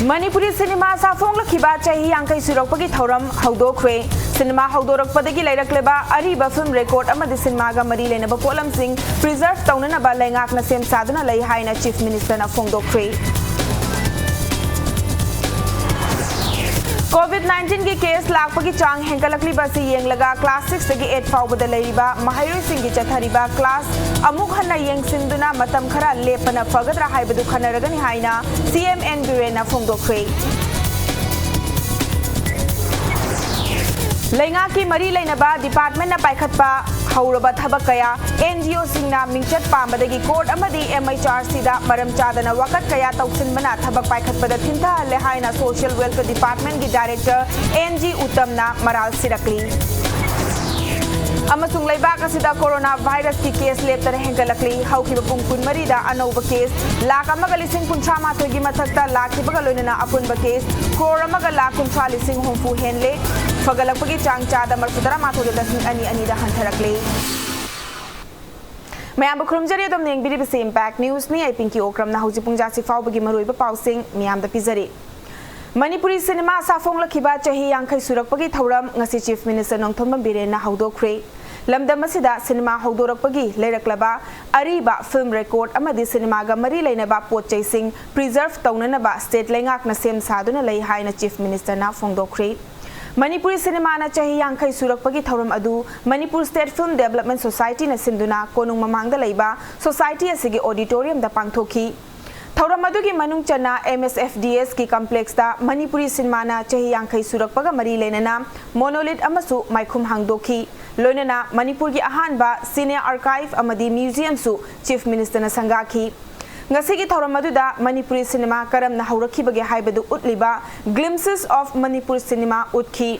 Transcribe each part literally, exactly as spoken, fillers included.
Manipuri cinema ꯁꯥꯐꯣꯡꯂꯛꯈꯤꯕ ꯆꯍꯤ ꯌꯥꯡꯈꯩ ꯁꯨꯔꯛꯄꯒꯤ ꯊꯧꯔꯝ ꯍꯧꯗꯣꯛꯈ꯭ꯔꯦ꯫ ꯁꯤꯅꯦꯃꯥ ꯍꯧꯗꯣꯔꯛꯄꯗꯒꯤ ꯂꯩꯔꯛꯂꯕ ꯑꯔꯤꯕ ꯐꯤꯜꯝ ꯔꯦꯀꯣꯔꯗ ꯑꯃꯗꯤ ꯁꯤꯅꯦꯃꯥꯒ ꯃꯔꯤ ꯂꯩꯅꯕ ꯄꯣꯠꯂꯝꯁꯤꯡ ꯄ꯭ꯔꯤꯖꯔꯚ ꯇꯧꯅꯅꯕ ꯂꯩꯉꯥꯛꯅ ꯁꯦꯝ ꯁꯥꯗꯨꯅ ꯂꯩ ꯍꯥꯏꯅ ꯆꯤꯐ ꯃꯤꯅꯤꯁꯇꯔꯅ ꯐꯣꯡꯗꯣꯛꯈ꯭ꯔꯦ꯫ ꯀꯣꯚꯤꯗ ꯅꯥꯏꯟꯇꯤꯟꯒꯤ ꯀꯦꯁ ꯂꯥꯛꯄꯒꯤ ꯆꯥꯡ ꯍꯦꯟꯒꯠꯂꯛꯂꯤꯕ ꯑꯁꯤ ꯌꯦꯡꯂꯒ ꯀ꯭ꯂꯥꯁ ꯁꯤꯛꯁꯇꯒꯤ ꯑꯩꯠ ꯐꯥꯎꯕꯗ ꯂꯩꯔꯤꯕ ꯃꯍꯩꯔꯣꯏꯁꯤꯡꯒꯤ ꯆꯠꯊꯔꯤꯕ ꯀ꯭ꯂꯥꯁ ꯑꯃꯨꯛ ꯍꯟꯅ ꯌꯦꯡꯁꯤꯟꯗꯨꯅ ꯃꯇꯝ ꯈꯔ ꯂꯦꯞꯄꯅ ꯐꯒꯗ꯭ꯔꯥ ꯍꯥꯏꯕꯗꯨ ꯈꯟꯅꯔꯒꯅꯤ ꯍꯥꯏꯅ ꯁꯤ ꯑꯦꯝ ꯑꯦꯟ ꯕꯤꯔꯦꯟꯅ ꯐꯣꯡꯗꯣꯛꯈ꯭ꯔꯦ꯫ ꯂꯩꯉꯥꯛꯀꯤ ꯃꯔꯤ ꯂꯩꯅꯕ ꯗꯤꯄꯥꯔꯠꯃꯦꯟꯅ ꯄꯥꯏꯈꯠꯄ ꯍꯧꯔꯕ ꯊꯕꯛ ꯀꯌꯥ ꯑꯦꯟ ꯖꯤ ꯑꯣꯁꯤꯡꯅ ꯃꯤꯡꯆꯠ ꯄꯥꯝꯕꯗꯒꯤ ꯀꯣꯔꯠ ꯑꯃꯗꯤ ꯑꯦꯝ ꯑꯩꯆ ꯑꯥꯔ ꯁꯤꯗ ꯃꯔꯝ ꯆꯥꯗꯅ ꯋꯥꯀꯠ ꯀꯌꯥ ꯇꯧꯁꯤꯟꯕꯅ ꯊꯕꯛ ꯄꯥꯏꯈꯠꯄꯗ ꯊꯤꯟꯊꯍꯜꯂꯦ ꯍꯥꯏꯅ ꯁꯣꯁꯤꯌꯦꯜ ꯋꯦꯜꯐꯤꯌꯔ ꯗꯤꯄꯥꯔꯠꯃꯦꯟꯒꯤ ꯗꯥꯏꯔꯦꯛꯇꯔ ꯑꯦꯟ ꯖꯤ ꯎꯠꯇꯝꯅ ꯃꯔꯥꯜ ꯁꯤꯔꯛꯂꯤ꯫ ꯑꯃꯁꯨꯡ ꯂꯩꯕꯥꯛ ꯑꯁꯤꯗ ꯀꯣꯔꯣꯅꯥ ꯚꯥꯏꯔꯁꯀꯤ ꯀꯦꯁ ꯂꯦꯞꯇꯅ ꯍꯦꯟꯒꯠꯂꯛꯂꯤ꯫ ꯍꯧꯈꯤꯕ ꯄꯨꯡ ꯀꯨꯟꯃꯔꯤꯗ ꯑꯅꯧꯕ ꯀꯦꯁ ꯂꯥꯈ ꯑꯃꯒ ꯂꯤꯁꯤꯡ ꯀꯨꯟꯊ꯭ꯔꯥ ꯃꯥꯊꯣꯏꯒꯤ ꯃꯊꯛꯇ ꯂꯥꯛꯈꯤꯕꯒ ꯂꯣꯏꯅꯅ ꯑꯄꯨꯟꯕ ꯀꯦꯁ ꯀ꯭ꯔꯣꯔ ꯑꯃꯒ ꯂꯥꯈ ꯀꯨꯟꯊ꯭ꯔꯥ ꯂꯤꯁꯤꯡ ꯍꯨꯝꯐꯨ ꯍꯦꯟꯂꯦ꯫ ꯐꯒꯠꯂꯛꯄꯒꯤ ꯆꯥꯡ ꯆꯥꯗ ꯃꯔꯐꯨ ꯇꯔꯥ ꯃꯥꯊꯣꯏ ꯗꯁꯃꯤꯛ ꯑꯅꯤ ꯑꯅꯤꯗ ꯍꯟꯊꯔꯛꯂꯦ꯫ ꯃꯌꯥꯝꯕꯨ ꯈꯨꯔꯨꯝꯖꯔꯤ꯫ ꯑꯗꯣꯝꯅ ꯌꯦꯡꯕꯤꯔꯤꯕꯁꯤ ꯏꯝꯄꯦꯛ ꯅ꯭ꯌꯨꯁꯅꯤ꯫ ꯑꯩ ꯄꯤꯡꯀꯤ ꯑꯣꯀ꯭ꯔꯝꯅ ꯍꯧꯖꯤꯛ ꯄꯨꯡ ꯖꯥꯁꯤ ꯐꯥꯎꯕꯒꯤ ꯃꯔꯨꯑꯣꯏꯕ ꯄꯥꯎꯁꯤꯡ ꯃꯤꯌꯥꯝꯗ ꯄꯤꯖꯔꯤ꯫ ꯃꯅꯤꯄꯨꯔꯤ ꯁꯤꯅꯦꯃꯥ ꯁꯥꯐꯣꯡꯂꯛꯈꯤꯕ ꯆꯍꯤ ꯌꯥꯡꯈꯩ ꯁꯨꯔꯛꯄꯒꯤ ꯊꯧꯔꯝ ꯉꯁꯤ ꯆꯤꯐ ꯃꯤꯅꯤꯁꯇꯔ ꯅꯣꯡꯊꯣꯝꯕꯝ ꯕꯤꯔꯦꯟꯅ ꯍꯧꯗꯣꯛꯈ꯭ꯔꯦ꯫ ꯂꯝꯗꯝ ꯑꯁꯤꯗ ꯁꯤꯅꯦꯃꯥ ꯍꯧꯗꯣꯔꯛꯄꯒꯤ ꯂꯩꯔꯛꯂꯕ ꯑꯔꯤꯕ ꯐꯤꯜꯝ ꯔꯦꯀꯣꯔꯗ ꯑꯃꯗꯤ ꯁꯤꯅꯦꯃꯥꯒ ꯃꯔꯤ ꯂꯩꯅꯕ ꯄꯣꯠ ꯆꯩꯁꯤꯡ ꯄ꯭ꯔꯤꯖꯔꯚ ꯇꯧꯅꯅꯕ ꯁ꯭ꯇꯦꯠ ꯂꯩꯉꯥꯛꯅ ꯁꯦꯝ ꯁꯥꯗꯨꯅ ꯂꯩ ꯍꯥꯏꯅ ꯆꯤꯐ ꯃꯤꯅꯤꯁꯇꯔꯅ ꯐꯣꯡꯗꯣꯛꯈ꯭ꯔꯦ꯫ ꯃꯅꯤꯄꯨꯔꯤ ꯁꯤꯅꯦꯃꯥꯅ ꯆꯍꯤ ꯌꯥꯡꯈꯩ ꯁꯨꯔꯛꯄꯒꯤ ꯊꯧꯔꯝ ꯑꯗꯨ ꯃꯅꯤꯄꯨꯔ ꯁ꯭ꯇꯦꯠ ꯐꯤꯜꯝ ꯗꯦꯕꯂꯞꯃꯦꯟ ꯁꯣꯁꯥꯏꯇꯤꯅ ꯁꯤꯟꯗꯨꯅ ꯀꯣꯅꯨꯡ ꯃꯃꯥꯡꯗ ꯂꯩꯕ ꯁꯣꯁꯥꯏꯇꯤ ꯑꯁꯤꯒꯤ ꯑꯣꯗꯤꯇꯣꯔꯤꯌꯝꯗ ꯄꯥꯡꯊꯣꯛꯈꯤ꯫ ꯊꯧꯔꯝ ꯑꯗꯨꯒꯤ ꯃꯅꯨꯡ ꯆꯟꯅ ꯑꯦꯝ ꯑꯦꯁ ꯑꯦꯐ ꯗꯤ ꯑꯦꯁꯀꯤ ꯀꯝꯄ꯭ꯂꯦꯛꯁꯇ ꯃꯅꯤꯄꯨꯔꯤ ꯁꯤꯅꯦꯃꯥꯅ ꯆꯍꯤ ꯌꯥꯡꯈꯩ ꯁꯨꯔꯛꯄꯒ ꯃꯔꯤ ꯂꯩꯅꯅ ꯃꯣꯅꯣꯂꯤꯠ ꯑꯃꯁꯨ ꯃꯥꯏꯈꯨꯝ ꯍꯥꯡꯗꯣꯛꯈꯤ꯫ ꯂꯣꯏꯅꯅ ꯃꯅꯤꯄꯨꯔꯒꯤ ꯑꯍꯥꯟꯕ ꯁꯤꯅꯦ ꯑꯥꯔꯀꯥꯏꯚ ꯑꯃꯗꯤ ꯃ꯭ꯌꯨꯖꯤꯌꯝꯁꯨ ꯆꯤꯐ ꯃꯤꯅꯤꯁꯇꯔꯅ ꯁꯪꯒꯥꯈꯤ꯫ ꯉꯁꯤꯒꯤ ꯊꯧꯔꯝ ꯑꯗꯨꯗ ꯃꯅꯤꯄꯨꯔꯤ ꯁꯤꯅꯦꯃꯥ ꯀꯔꯝꯅ ꯍꯧꯔꯛꯈꯤꯕꯒꯦ ꯍꯥꯏꯕꯗꯨ ꯎꯠꯂꯤꯕ Glimpses of Manipur Cinema ꯎꯠꯈꯤ꯫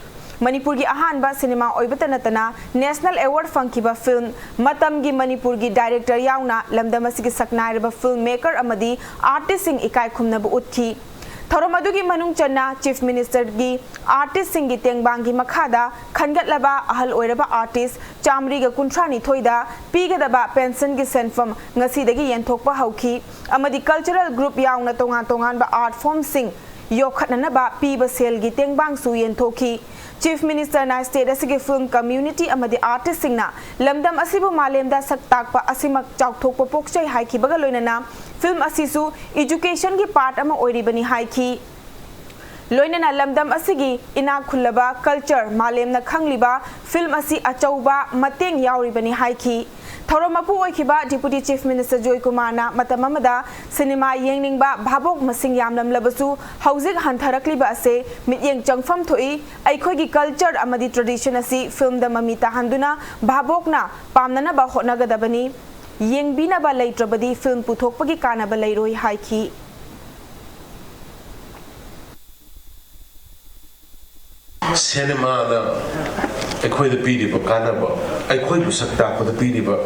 ꯃꯅꯤꯄꯨꯔꯒꯤ ꯑꯍꯥꯟꯕ ꯁꯤꯅꯦꯃꯥ ꯑꯣꯏꯕꯇ ꯅꯠꯇꯅ ꯅꯦꯁꯅꯦꯜ ꯑꯦꯋꯥꯔꯗ ꯐꯪꯈꯤꯕ ꯐꯤꯜꯝ ꯃꯇꯝꯒꯤ ꯃꯅꯤꯄꯨꯔꯒꯤ ꯗꯥꯏꯔꯦꯛꯇꯔ ꯌꯥꯎꯅ ꯂꯝꯗꯝ ꯑꯁꯤꯒꯤ ꯁꯛꯅꯥꯏꯔꯕ ꯐꯤꯜꯝ ꯃꯦꯀꯔ ꯑꯃꯗꯤ ꯑꯥꯔꯇꯤꯁꯁꯤꯡ ꯏꯀꯥꯏ ꯈꯨꯝꯅꯕ ꯎꯠꯈꯤ꯫ ꯊꯧꯔꯝ ꯑꯗꯨꯒꯤ ꯃꯅꯨꯡ ꯆꯟꯅ ꯆꯤꯐ ꯃꯤꯅꯤꯁꯇꯔꯒꯤ ꯑꯥꯔꯇꯤꯁꯁꯤꯡꯒꯤ ꯇꯦꯡꯕꯥꯡꯒꯤ ꯃꯈꯥꯗ ꯈꯟꯒꯠꯂꯕ ꯑꯍꯜ ꯑꯣꯏꯔꯕ ꯑꯥꯔꯇꯤꯁ ꯆꯥꯃꯔꯤꯒ ꯀꯨꯟꯊ꯭ꯔꯥ ꯅꯤꯊꯣꯏꯗ ꯄꯤꯒꯗꯕ ꯄꯦꯟꯁꯟꯒꯤ ꯁꯦꯟꯐꯝ ꯉꯁꯤꯗꯒꯤ ꯌꯦꯟꯊꯣꯛꯄ ꯍꯧꯈꯤ ꯑꯃꯗꯤ ꯀꯜꯆꯔꯦꯜ ꯒ꯭ꯔꯨꯞ ꯌꯥꯎꯅ ꯇꯣꯉꯥꯟ ꯇꯣꯉꯥꯟꯕ ꯑꯥꯔꯠ ꯐꯣꯔꯝꯁꯤꯡ ꯌꯣꯛꯈꯠꯅꯅꯕ ꯄꯤꯕ ꯁꯦꯜꯒꯤ ꯇꯦꯡꯕꯥꯡꯁꯨ ꯌꯦꯟꯊꯣꯛꯈꯤ꯫ Chief Minister ꯅ state ꯑꯁꯤꯒꯤ film community ꯑꯃꯗꯤ artist ꯁꯤꯡꯅ ꯂꯝꯗꯝ ꯑꯁꯤꯕꯨ ꯃꯥꯂꯦꯝꯗ ꯁꯛ ꯇꯥꯛꯄ ꯑꯁꯤꯃꯛ ꯆꯥꯎꯊꯣꯛꯄ ꯄꯣꯛꯆꯩ ꯍꯥꯏꯈꯤꯕꯒ ꯂꯣꯏꯅꯅ film ꯑꯁꯤꯁꯨ education ꯒꯤ part ꯑꯃ ꯑꯣꯏꯔꯤꯕꯅꯤ ꯍꯥꯏꯈꯤ꯫ ꯂꯣꯏꯅꯅ ꯂꯝꯗꯝ ꯑꯁꯤꯒꯤ ꯏꯅꯥꯛ ꯈꯨꯜꯂꯕ culture ꯃꯥꯂꯦꯝꯅ ꯈꯪꯂꯤꯕ film ꯑꯁꯤ ꯑꯆꯧꯕ ꯃꯇꯦꯡ ꯌꯥꯎꯔꯤꯕꯅꯤ ꯍꯥꯏꯈꯤ꯫ ꯊꯧꯔꯝ ꯃꯄꯨ ꯑꯣꯏꯈꯤꯕ Deputy Chief Minister ꯖꯣꯏ ꯀꯨꯃꯥꯔꯅ ꯃꯇꯝ ꯑꯃꯗ ꯁꯤꯅꯦꯃꯥ ꯌꯦꯡꯅꯤꯡꯕ ꯚꯥꯕꯣꯛ ꯃꯁꯤꯡ ꯌꯥꯝꯂꯝꯂꯕꯁꯨ ꯍꯧꯖꯤꯛ ꯍꯟꯊꯔꯛꯂꯤꯕ ꯑꯁꯦ ꯃꯤꯠꯌꯦꯡ ꯆꯪꯐꯝ ꯊꯣꯛꯏ꯫ ꯑꯩꯈꯣꯏꯒꯤ culture ꯑꯃꯗꯤ tradition ꯑꯁꯤ film ꯗ ꯃꯃꯤ ꯇꯥꯍꯟꯗꯨꯅ ꯚꯥꯕꯣꯛꯅ ꯄꯥꯝꯅꯅꯕ ꯍꯣꯠꯅꯒꯗꯕꯅꯤ꯫ ꯌꯦꯡꯕꯤꯅꯕ ꯂꯩꯇ꯭ꯔꯕꯗꯤ film ꯄꯨꯊꯣꯛꯄꯒꯤ ꯀꯥꯟꯅꯕ ꯂꯩꯔꯣꯏ ꯍꯥꯏꯈꯤ꯫ ꯁꯤꯅꯦꯃꯥꯅ ꯑꯩꯈꯣꯏꯗ ꯄꯤꯔꯤꯕ ꯀꯥꯟꯅꯕ, ꯑꯩꯈꯣꯏꯕꯨ ꯁꯛ ꯇꯥꯛꯄꯗ ꯄꯤꯔꯤꯕ,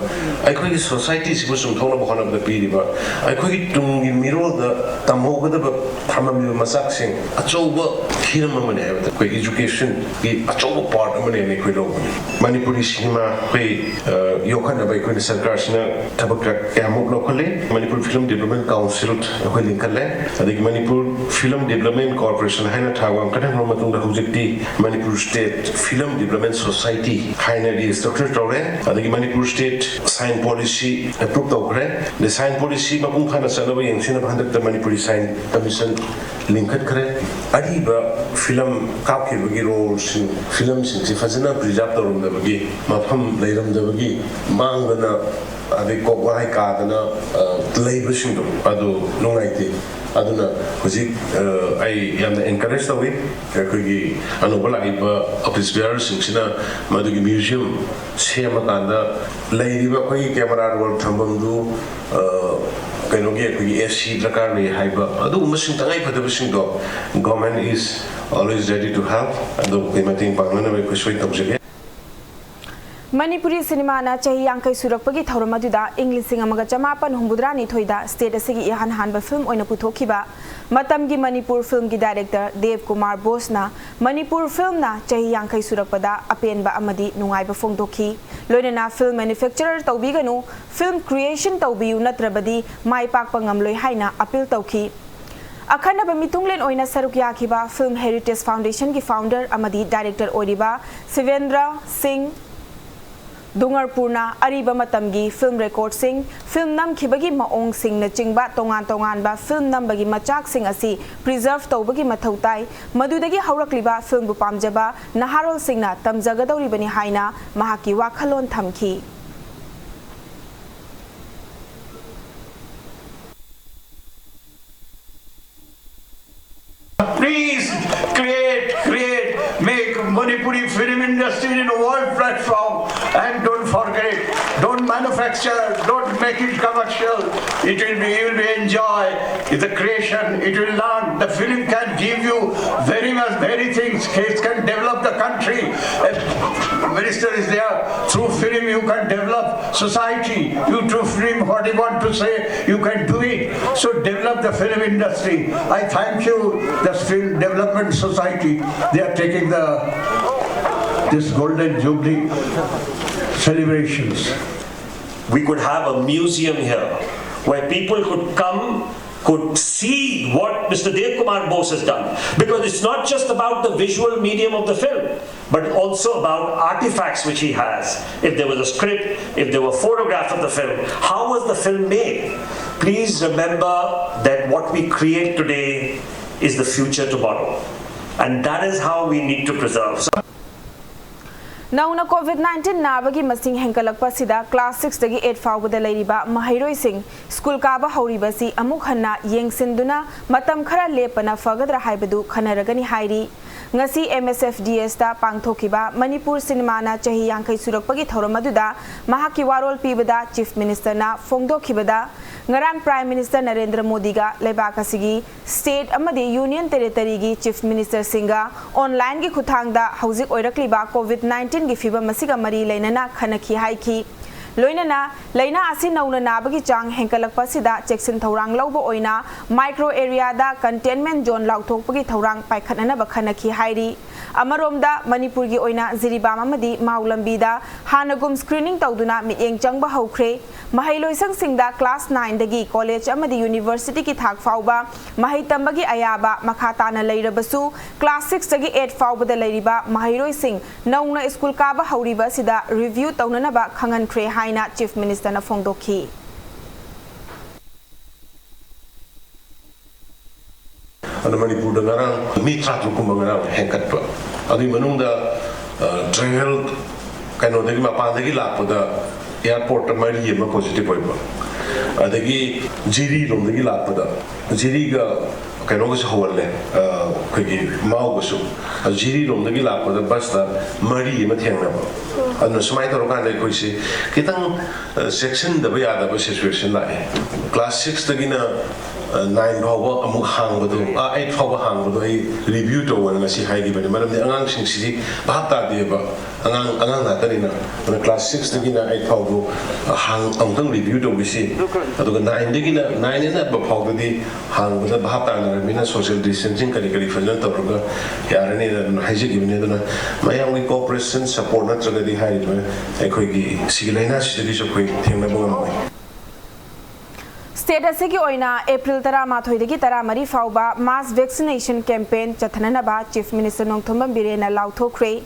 ꯑꯩꯈꯣꯏꯒꯤ society ꯁꯤꯕꯨ ꯆꯨꯝꯊꯣꯛꯅꯕ ꯍꯣꯠꯅꯕꯗ ꯄꯤꯔꯤꯕ, ꯑꯩꯈꯣꯏꯒꯤ ꯇꯨꯡꯒꯤ ꯃꯤꯔꯣꯜꯗ ꯇꯝꯍꯧꯒꯗꯕ ꯊꯝꯃꯝꯃꯤꯕ ꯃꯆꯥꯛꯁꯤꯡ ꯑꯆꯧꯕ ꯍꯤꯔꯝ ꯑꯃꯅꯤ ꯍꯥꯏꯕꯗ ꯑꯩꯈꯣꯏ education ꯒꯤ ꯑꯆꯧꯕ part ꯑꯃꯅꯦꯅ ꯑꯩꯈꯣꯏ ꯂꯧꯕꯅꯤ꯫ ꯃꯅꯤꯄꯨꯔꯤ ꯁꯤꯅꯦꯃꯥ ꯑꯩꯈꯣꯏ, ꯑ, ꯌꯣꯛꯈꯠꯅꯕ ꯑꯩꯈꯣꯏꯅ ꯁꯔꯀꯥꯔꯁꯤꯅ ꯊꯕꯛ ꯀꯌꯥꯃꯨꯛ ꯂꯧꯈꯠꯂꯦ꯫ ꯃꯅꯤꯄꯨꯔ Film Development Council ꯑꯩꯈꯣꯏ ꯂꯤꯡꯈꯠꯂꯦ꯫ ꯑꯗꯒꯤ ꯃꯅꯤꯄꯨꯔ Film Development Corporation ꯍꯥꯏꯅ ꯊꯥ ꯋꯥꯡꯈꯠꯍꯟꯈ꯭ꯔꯕ ꯃꯇꯨꯡꯗ ꯍꯧꯖꯤꯛꯇꯤ Manipur State Film Development Society ꯍꯥꯏꯅ restructure ꯇꯧꯔꯦ꯫ ꯑꯗꯒꯤ Manipur State Sign Policy approve ꯇꯧꯈ꯭ꯔꯦ꯫ ꯑꯗꯩ Sign Policy ꯃꯄꯨꯡ ꯐꯥꯅ ꯆꯠꯅꯕ ꯌꯦꯡꯁꯤꯟꯅꯕ ꯍꯟꯗꯛꯇ ꯃꯅꯤꯄꯨꯔꯤ Sign Commission ꯂꯤꯡꯈꯠꯈ꯭ꯔꯦ꯫ ꯑꯔꯤꯕ film ꯀꯥꯞꯈꯤꯕꯒꯤ roll ꯁꯤꯡ, film ꯁꯤꯡꯁꯤ ꯐꯖꯅ preserve ꯇꯧꯔꯝꯗꯕꯒꯤ, ꯃꯐꯝ ꯂꯩꯔꯝꯗꯕꯒꯤ, ꯃꯥꯡꯗꯅ ꯑꯗꯩ ꯀꯣꯛ ꯋꯥꯍꯩ ꯀꯥꯗꯅ, ꯑ, ꯂꯩꯕꯁꯤꯡꯗꯣ ꯑꯗꯨ ꯅꯨꯡꯉꯥꯏꯇꯦ꯫ ꯑꯗꯨꯅ ꯍꯧꯖꯤꯛ, ꯑ, ꯑꯩ ꯌꯥꯝꯅ encourage ꯇꯧꯏ꯫ ꯑꯩꯈꯣꯏꯒꯤ ꯑꯅꯧꯕ ꯂꯥꯛꯏꯕ office bearer ꯁꯤꯡꯁꯤꯅ ꯃꯗꯨꯒꯤ museum ꯁꯦꯝꯃꯀꯥꯟꯗ ꯂꯩꯔꯤꯕ ꯑꯩꯈꯣꯏꯒꯤ camera roll ꯊꯝꯐꯝꯗꯨ, ꯑ, ꯀꯩꯅꯣꯒꯤ ꯑꯩꯈꯣꯏꯒꯤ AC ꯗꯔꯀꯥꯔ ꯂꯩ ꯍꯥꯏꯕ ꯑꯗꯨꯒꯨꯝꯕꯁꯤꯡ ꯇꯉꯥꯏ ꯐꯗꯕꯁꯤꯡꯗꯣ, government is always ready to help꯫ ꯑꯗꯨ ꯑꯩꯈꯣꯏ ꯃꯇꯦꯡ ꯄꯥꯡꯅꯅꯕ ꯑꯩꯈꯣꯏ ꯁꯣꯏ ꯇꯧꯖꯒꯦ꯫ ꯃꯅꯤꯄꯨꯔꯤ ꯁꯤꯅꯦꯃꯥꯅ ꯆꯍꯤ ꯌꯥꯡꯈꯩ ꯁꯨꯔꯛꯄꯒꯤ ꯊꯧꯔꯝ ꯑꯗꯨꯗ ꯏꯪ ꯂꯤꯁꯤꯡ ꯑꯃꯒ ꯆꯃꯥꯄꯟ ꯍꯨꯝꯐꯨꯇꯔꯥꯅꯤꯊꯣꯏꯗ state ꯑꯁꯤꯒꯤ ꯏꯍꯥꯟ ꯍꯥꯟꯕ film ꯑꯣꯏꯅ ꯄꯨꯊꯣꯛꯈꯤꯕ ꯃꯇꯝꯒꯤ ꯃꯅꯤꯄꯨꯔ film ꯒꯤ director ꯗꯦꯕ ꯀꯨꯃꯥꯔ ꯕꯣꯁꯅ ꯃꯅꯤꯄꯨꯔ film ꯅ ꯆꯍꯤ ꯌꯥꯡꯈꯩ ꯁꯨꯔꯛꯄꯗ ꯑꯄꯦꯟꯕ ꯑꯃꯗꯤ ꯅꯨꯡꯉꯥꯏꯕ ꯐꯣꯡꯗꯣꯛꯈꯤ꯫ ꯂꯣꯏꯅꯅ film manufacture ꯇꯧꯕꯤꯒꯅꯨ, film creation ꯇꯧꯕꯤꯌꯨ, ꯅꯠꯇ꯭ꯔꯕꯗꯤ ꯃꯥꯏ ꯄꯥꯛꯄ ꯉꯝꯂꯣꯏ ꯍꯥꯏꯅ appeal ꯇꯧꯈꯤ꯫ ꯑꯈꯟꯅꯕ ꯃꯤꯊꯨꯡꯂꯦꯟ ꯑꯣꯏꯅ ꯁꯔꯨꯛ ꯌꯥꯈꯤꯕ Film Heritage Foundation ꯒꯤ founder ꯑꯃꯗꯤ director ꯑꯣꯏꯔꯤꯕ ꯁꯤꯕꯦꯟꯗ꯭ꯔ ꯁꯤꯡ ꯗꯨꯡꯒꯔꯄꯨꯔꯅ ꯑꯔꯤꯕ ꯃꯇꯝꯒꯤ film record ꯁꯤꯡ, film ꯅꯝꯈꯤꯕꯒꯤ ꯃꯑꯣꯡꯁꯤꯡꯅꯆꯤꯡꯕ ꯇꯣꯉꯥꯟ ꯇꯣꯉꯥꯟꯕ film ꯅꯝꯕꯒꯤ ꯃꯆꯥꯛꯁꯤꯡ ꯑꯁꯤ preserve ꯇꯧꯕꯒꯤ ꯃꯊꯧ ꯇꯥꯏ, ꯃꯗꯨꯗꯒꯤ ꯍꯧꯔꯛꯂꯤꯕ film ꯕꯨ ꯄꯥꯝꯖꯕ ꯅꯍꯥꯔꯣꯜꯁꯤꯡꯅ ꯇꯝꯖꯒꯗꯧꯔꯤꯕꯅꯤ ꯍꯥꯏꯅ ꯃꯍꯥꯛꯀꯤ ꯋꯥꯈꯜꯂꯣꯟ ꯊꯝꯈꯤ꯫ Please create, create, make Manipuri film industry in a world platform. And don't forget, don't manufacture, don't make it commercial. It will be, you will be enjoy the creation. It will learn. The film can give you very much, very things. It can develop the country. If minister is there, through film you can develop society. You through film, what you want to say, you can do it. So develop the film industry. I thank you, the Film Development Society. They are taking the this Golden Jubilee celebrations. We could have a museum here where people could come, could see what Mister Dev Kumar Bose has done. Because it's not just about the visual medium of the film, but also about artifacts which he has. If there was a script, if there were photographs of the film, how was the film made? Please remember that what we create today is the future tomorrow. And that is how we need to preserve. So, ꯅꯧꯅ COVID nineteen ꯅꯥꯕꯒꯤ ꯃꯁꯤꯡ ꯍꯦꯟꯒꯠꯂꯛꯄ ꯑꯁꯤꯗ class six ꯇꯒꯤ eight ꯐꯥꯎꯕꯗ ꯂꯩꯔꯤꯕ ꯃꯍꯩꯔꯣꯏꯁꯤꯡ school ꯀꯥꯕ ꯍꯧꯔꯤꯕꯁꯤ ꯑꯃꯨꯛ ꯍꯟꯅ ꯌꯦꯡꯁꯤꯟꯗꯨꯅ ꯃꯇꯝ ꯈꯔ ꯂꯦꯞꯄꯅ ꯐꯒꯗ꯭ꯔꯥ ꯍꯥꯏꯕꯗꯨ ꯈꯟꯅꯔꯒꯅꯤ ꯍꯥꯏꯔꯤ꯫ ꯉꯁꯤ M S F D S ꯇ ꯄꯥꯡꯊꯣꯛꯈꯤꯕ ꯃꯅꯤꯄꯨꯔ ꯁꯤꯅꯦꯃꯥꯅ ꯆꯍꯤ ꯌꯥꯡꯈꯩ ꯁꯨꯔꯛꯄꯒꯤ ꯊꯧꯔꯝ ꯑꯗꯨꯗ ꯃꯍꯥꯛꯀꯤ ꯋꯥꯔꯣꯜ ꯄꯤꯕꯗ Chief Minister ꯅ ꯐꯣꯡꯗꯣꯛꯈꯤꯕꯗ, ꯉꯔꯥꯡ Prime Minister ꯅꯔꯦꯟꯗ꯭ꯔ ꯃꯣꯗꯤꯒ ꯂꯩꯕꯥꯛ ꯑꯁꯤꯒꯤ state ꯑꯃꯗꯤ union territory ꯒꯤ Chief Minister ꯁꯤꯡꯒ online ꯒꯤ ꯈꯨꯠꯊꯥꯡꯗ ꯍꯧꯖꯤꯛ ꯑꯣꯏꯔꯛꯂꯤꯕ COVID nineteen ꯒꯤ ꯐꯤꯚꯝ ꯑꯁꯤꯒ ꯃꯔꯤ ꯂꯩꯅꯅ ꯈꯟꯅꯈꯤ ꯍꯥꯏꯈꯤ꯫ ꯂꯣꯏꯅꯅ ꯂꯥꯏꯅꯥ ꯑꯁꯤ ꯅꯧꯅ ꯅꯥꯕꯒꯤ ꯆꯥꯡ ꯍꯦꯟꯒꯠꯂꯛꯄ ꯑꯁꯤꯗ ꯆꯦꯛꯁꯤꯟ ꯊꯧꯔꯥꯡ ꯂꯧꯕ ꯑꯣꯏꯅ micro area ꯗ containment zone ꯂꯥꯎꯊꯣꯛꯄꯒꯤ ꯊꯧꯔꯥꯡ ꯄꯥꯏꯈꯠꯅꯅꯕ ꯈꯟꯅꯈꯤ ꯍꯥꯏꯔꯤ꯫ ꯑꯃꯔꯣꯝꯗ, ꯃꯅꯤꯄꯨꯔꯒꯤ ꯑꯣꯏꯅ ꯖꯤꯔꯤꯕꯥꯝ ꯑꯃꯗꯤ ꯃꯥꯎ ꯂꯝꯕꯤꯗ ꯍꯥꯟꯅꯒꯨꯝ screening ꯇꯧꯗꯨꯅ ꯃꯤꯠꯌꯦꯡ ꯆꯪꯕ ꯍꯧꯈ꯭ꯔꯦ꯫ ꯃꯍꯩꯂꯣꯏꯁꯪꯁꯤꯡꯗ class nine ꯗꯒꯤ college ꯑꯃꯗꯤ university ꯒꯤ ꯊꯥꯛ ꯐꯥꯎꯕ ꯃꯍꯩ ꯇꯝꯕꯒꯤ ꯑꯌꯥꯕ ꯃꯈꯥ ꯇꯥꯅ ꯂꯩꯔꯕꯁꯨ, class six ꯇꯒꯤ eight ꯐꯥꯎꯕꯗ ꯂꯩꯔꯤꯕ ꯃꯍꯩꯔꯣꯏꯁꯤꯡ ꯅꯧꯅ school ꯀꯥꯕ ꯍꯧꯔꯤꯕ ꯑꯁꯤꯗ review ꯇꯧꯅꯅꯕ ꯈꯪꯍꯟꯈ꯭ꯔꯦ ꯍꯥꯏꯅ Chief Minister ꯅ ꯐꯣꯡꯗꯣꯛꯈꯤ꯫ ꯑꯗꯣ ꯃꯅꯤꯄꯨꯔꯗ ꯉꯔꯥꯡ ꯃꯤ ꯇꯔꯥꯇꯔꯨꯛ ꯀꯨꯝꯕ ꯉꯔꯥꯡ ꯍꯦꯟꯒꯠꯄ꯫ ꯑꯗꯨꯒꯤ ꯃꯅꯨꯡꯗ, ꯑ, travel ꯀꯩꯅꯣꯗꯒꯤ, ꯃꯄꯥꯟꯗꯒꯤ ꯂꯥꯛꯄꯗ airport ꯇ ꯃꯔꯤ ꯑꯃ positive ꯑꯣꯏꯕ, ꯑꯗꯒꯤ ꯖꯤꯔꯤ ꯂꯣꯝꯗꯒꯤ ꯂꯥꯛꯄꯗ, ꯖꯤꯔꯤꯒ ꯀꯩꯅꯣꯒꯁꯨ ꯍꯧꯍꯜꯂꯦ, ꯑ, ꯑꯩꯈꯣꯏꯒꯤ ꯃꯥꯎꯒꯁꯨ꯫ ꯑꯗꯨ ꯖꯤꯔꯤ ꯂꯣꯝꯗꯒꯤ ꯂꯥꯛꯄꯗ bus ꯇ ꯃꯔꯤ ꯑꯃ ꯊꯦꯡꯅꯕ꯫ ꯑꯗꯨꯅ ꯁꯨꯃꯥꯏꯅ ꯇꯧꯔꯀꯥꯟꯗ ꯑꯩꯈꯣꯏꯁꯤ ꯈꯤꯇꯪ, ꯑ, ꯆꯦꯛꯁꯤꯟꯗꯕ ꯌꯥꯗꯕ situation ꯂꯥꯛꯑꯦ꯫ Class six ꯇꯒꯤꯅ, ꯑ, nine ꯐꯥꯎꯕ ꯑꯃꯨꯛ ꯍꯥꯡꯕꯗꯣ, ꯑ, eight ꯐꯥꯎꯕ ꯍꯥꯡꯕꯗꯣ ꯑꯩ review ꯇꯧꯋꯣꯅ ꯉꯁꯤ ꯍꯥꯏꯈꯤꯕꯅꯤ꯫ ꯃꯔꯝꯗꯤ ꯑꯉꯥꯡꯁꯤꯡꯁꯤꯗꯤ ꯚꯥꯞ ꯇꯥꯗꯦꯕ꯫ ꯑꯉꯥꯡ, ꯑꯉꯥꯡ ꯉꯥꯛꯇꯅꯤꯅ꯫ ꯑꯗꯨꯅ class six ꯇꯒꯤꯅ eight ꯐꯥꯎꯕ, ꯑ, ꯍꯥꯡ-, ꯑꯃꯨꯛꯇꯪ review ꯇꯧꯕꯤꯁꯤ꯫ ꯑꯗꯨꯒ nine ꯗꯒꯤꯅ, nine and up ꯐꯥꯎꯗꯗꯤ ꯍꯥꯡꯕꯗ ꯚꯥꯞ ꯇꯥꯅꯔꯕꯅꯤꯅ social distancing ꯀꯔꯤ ꯀꯔꯤ ꯐꯖꯅ ꯇꯧꯔꯒ ꯌꯥꯔꯅꯤꯅ ꯑꯗꯨꯝ ꯍꯥꯏꯖꯈꯤꯕꯅꯤ꯫ ꯑꯗꯨꯅ ꯃꯌꯥꯝꯒꯤ cooperation, support ꯅꯠꯇ꯭ꯔꯒꯗꯤ ꯍꯥꯏꯔꯤꯕ ꯑꯩꯈꯣꯏꯒꯤ ꯁꯤꯒꯤ ꯂꯥꯏꯅꯥꯁꯤꯗꯒꯤꯁꯨ ꯑꯩꯈꯣꯏ ꯊꯦꯡꯅꯕ ꯉꯝꯃꯣꯏ꯫ State ꯑꯁꯤꯒꯤ ꯑꯣꯏꯅ April ꯇꯔꯥꯃꯥꯊꯣꯏꯗꯒꯤ ꯇꯔꯥꯃꯔꯤ ꯐꯥꯎꯕ mass vaccination campaign ꯆꯠꯊꯅꯅꯕ Chief Minister Nongthombam ꯕꯤꯔꯦꯟꯅ ꯂꯥꯎꯊꯣꯛꯈ꯭ꯔꯦ꯫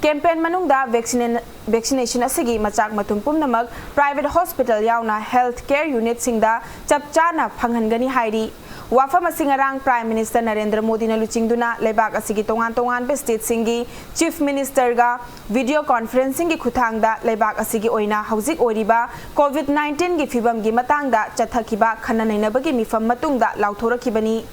Campaign ꯃꯅꯨꯡꯗ vaccine-, vaccination ꯑꯁꯤꯒꯤ ꯃꯆꯥꯛ ꯃꯊꯨꯝ ꯄꯨꯝꯅꯃꯛ private hospital ꯌꯥꯎꯅ health care unit ꯁꯤꯡꯗ ꯆꯞ ꯆꯥꯅ ꯐꯪꯍꯟꯒꯅꯤ ꯍꯥꯏꯔꯤ꯫ ꯋꯥꯐꯝ ꯑꯁꯤ ꯉꯔꯥꯡ Prime Minister ꯅꯔꯦꯟꯗ꯭ꯔ ꯃꯣꯗꯤꯅ ꯂꯨꯆꯤꯡꯗꯨꯅ ꯂꯩꯕꯥꯛ ꯑꯁꯤꯒꯤ ꯇꯣꯉꯥꯟ ꯇꯣꯉꯥꯟꯕ state ꯁꯤꯡꯒꯤ Chief Minister ꯒ video conferencing ꯒꯤ ꯈꯨꯠꯊꯥꯡꯗ ꯂꯩꯕꯥꯛ ꯑꯁꯤꯒꯤ ꯑꯣꯏꯅ ꯍꯧꯖꯤꯛ ꯑꯣꯏꯔꯤꯕ COVID nineteen ꯒꯤ ꯐꯤꯚꯝꯒꯤ ꯃꯇꯥꯡꯗ ꯆꯠꯊꯈꯤꯕ ꯈꯟꯅ ꯅꯩꯅꯕꯒꯤ ꯃꯤꯐꯝ ꯃꯇꯨꯡꯗ ꯂꯥꯎꯊꯣꯔꯛꯈꯤꯕꯅꯤ꯫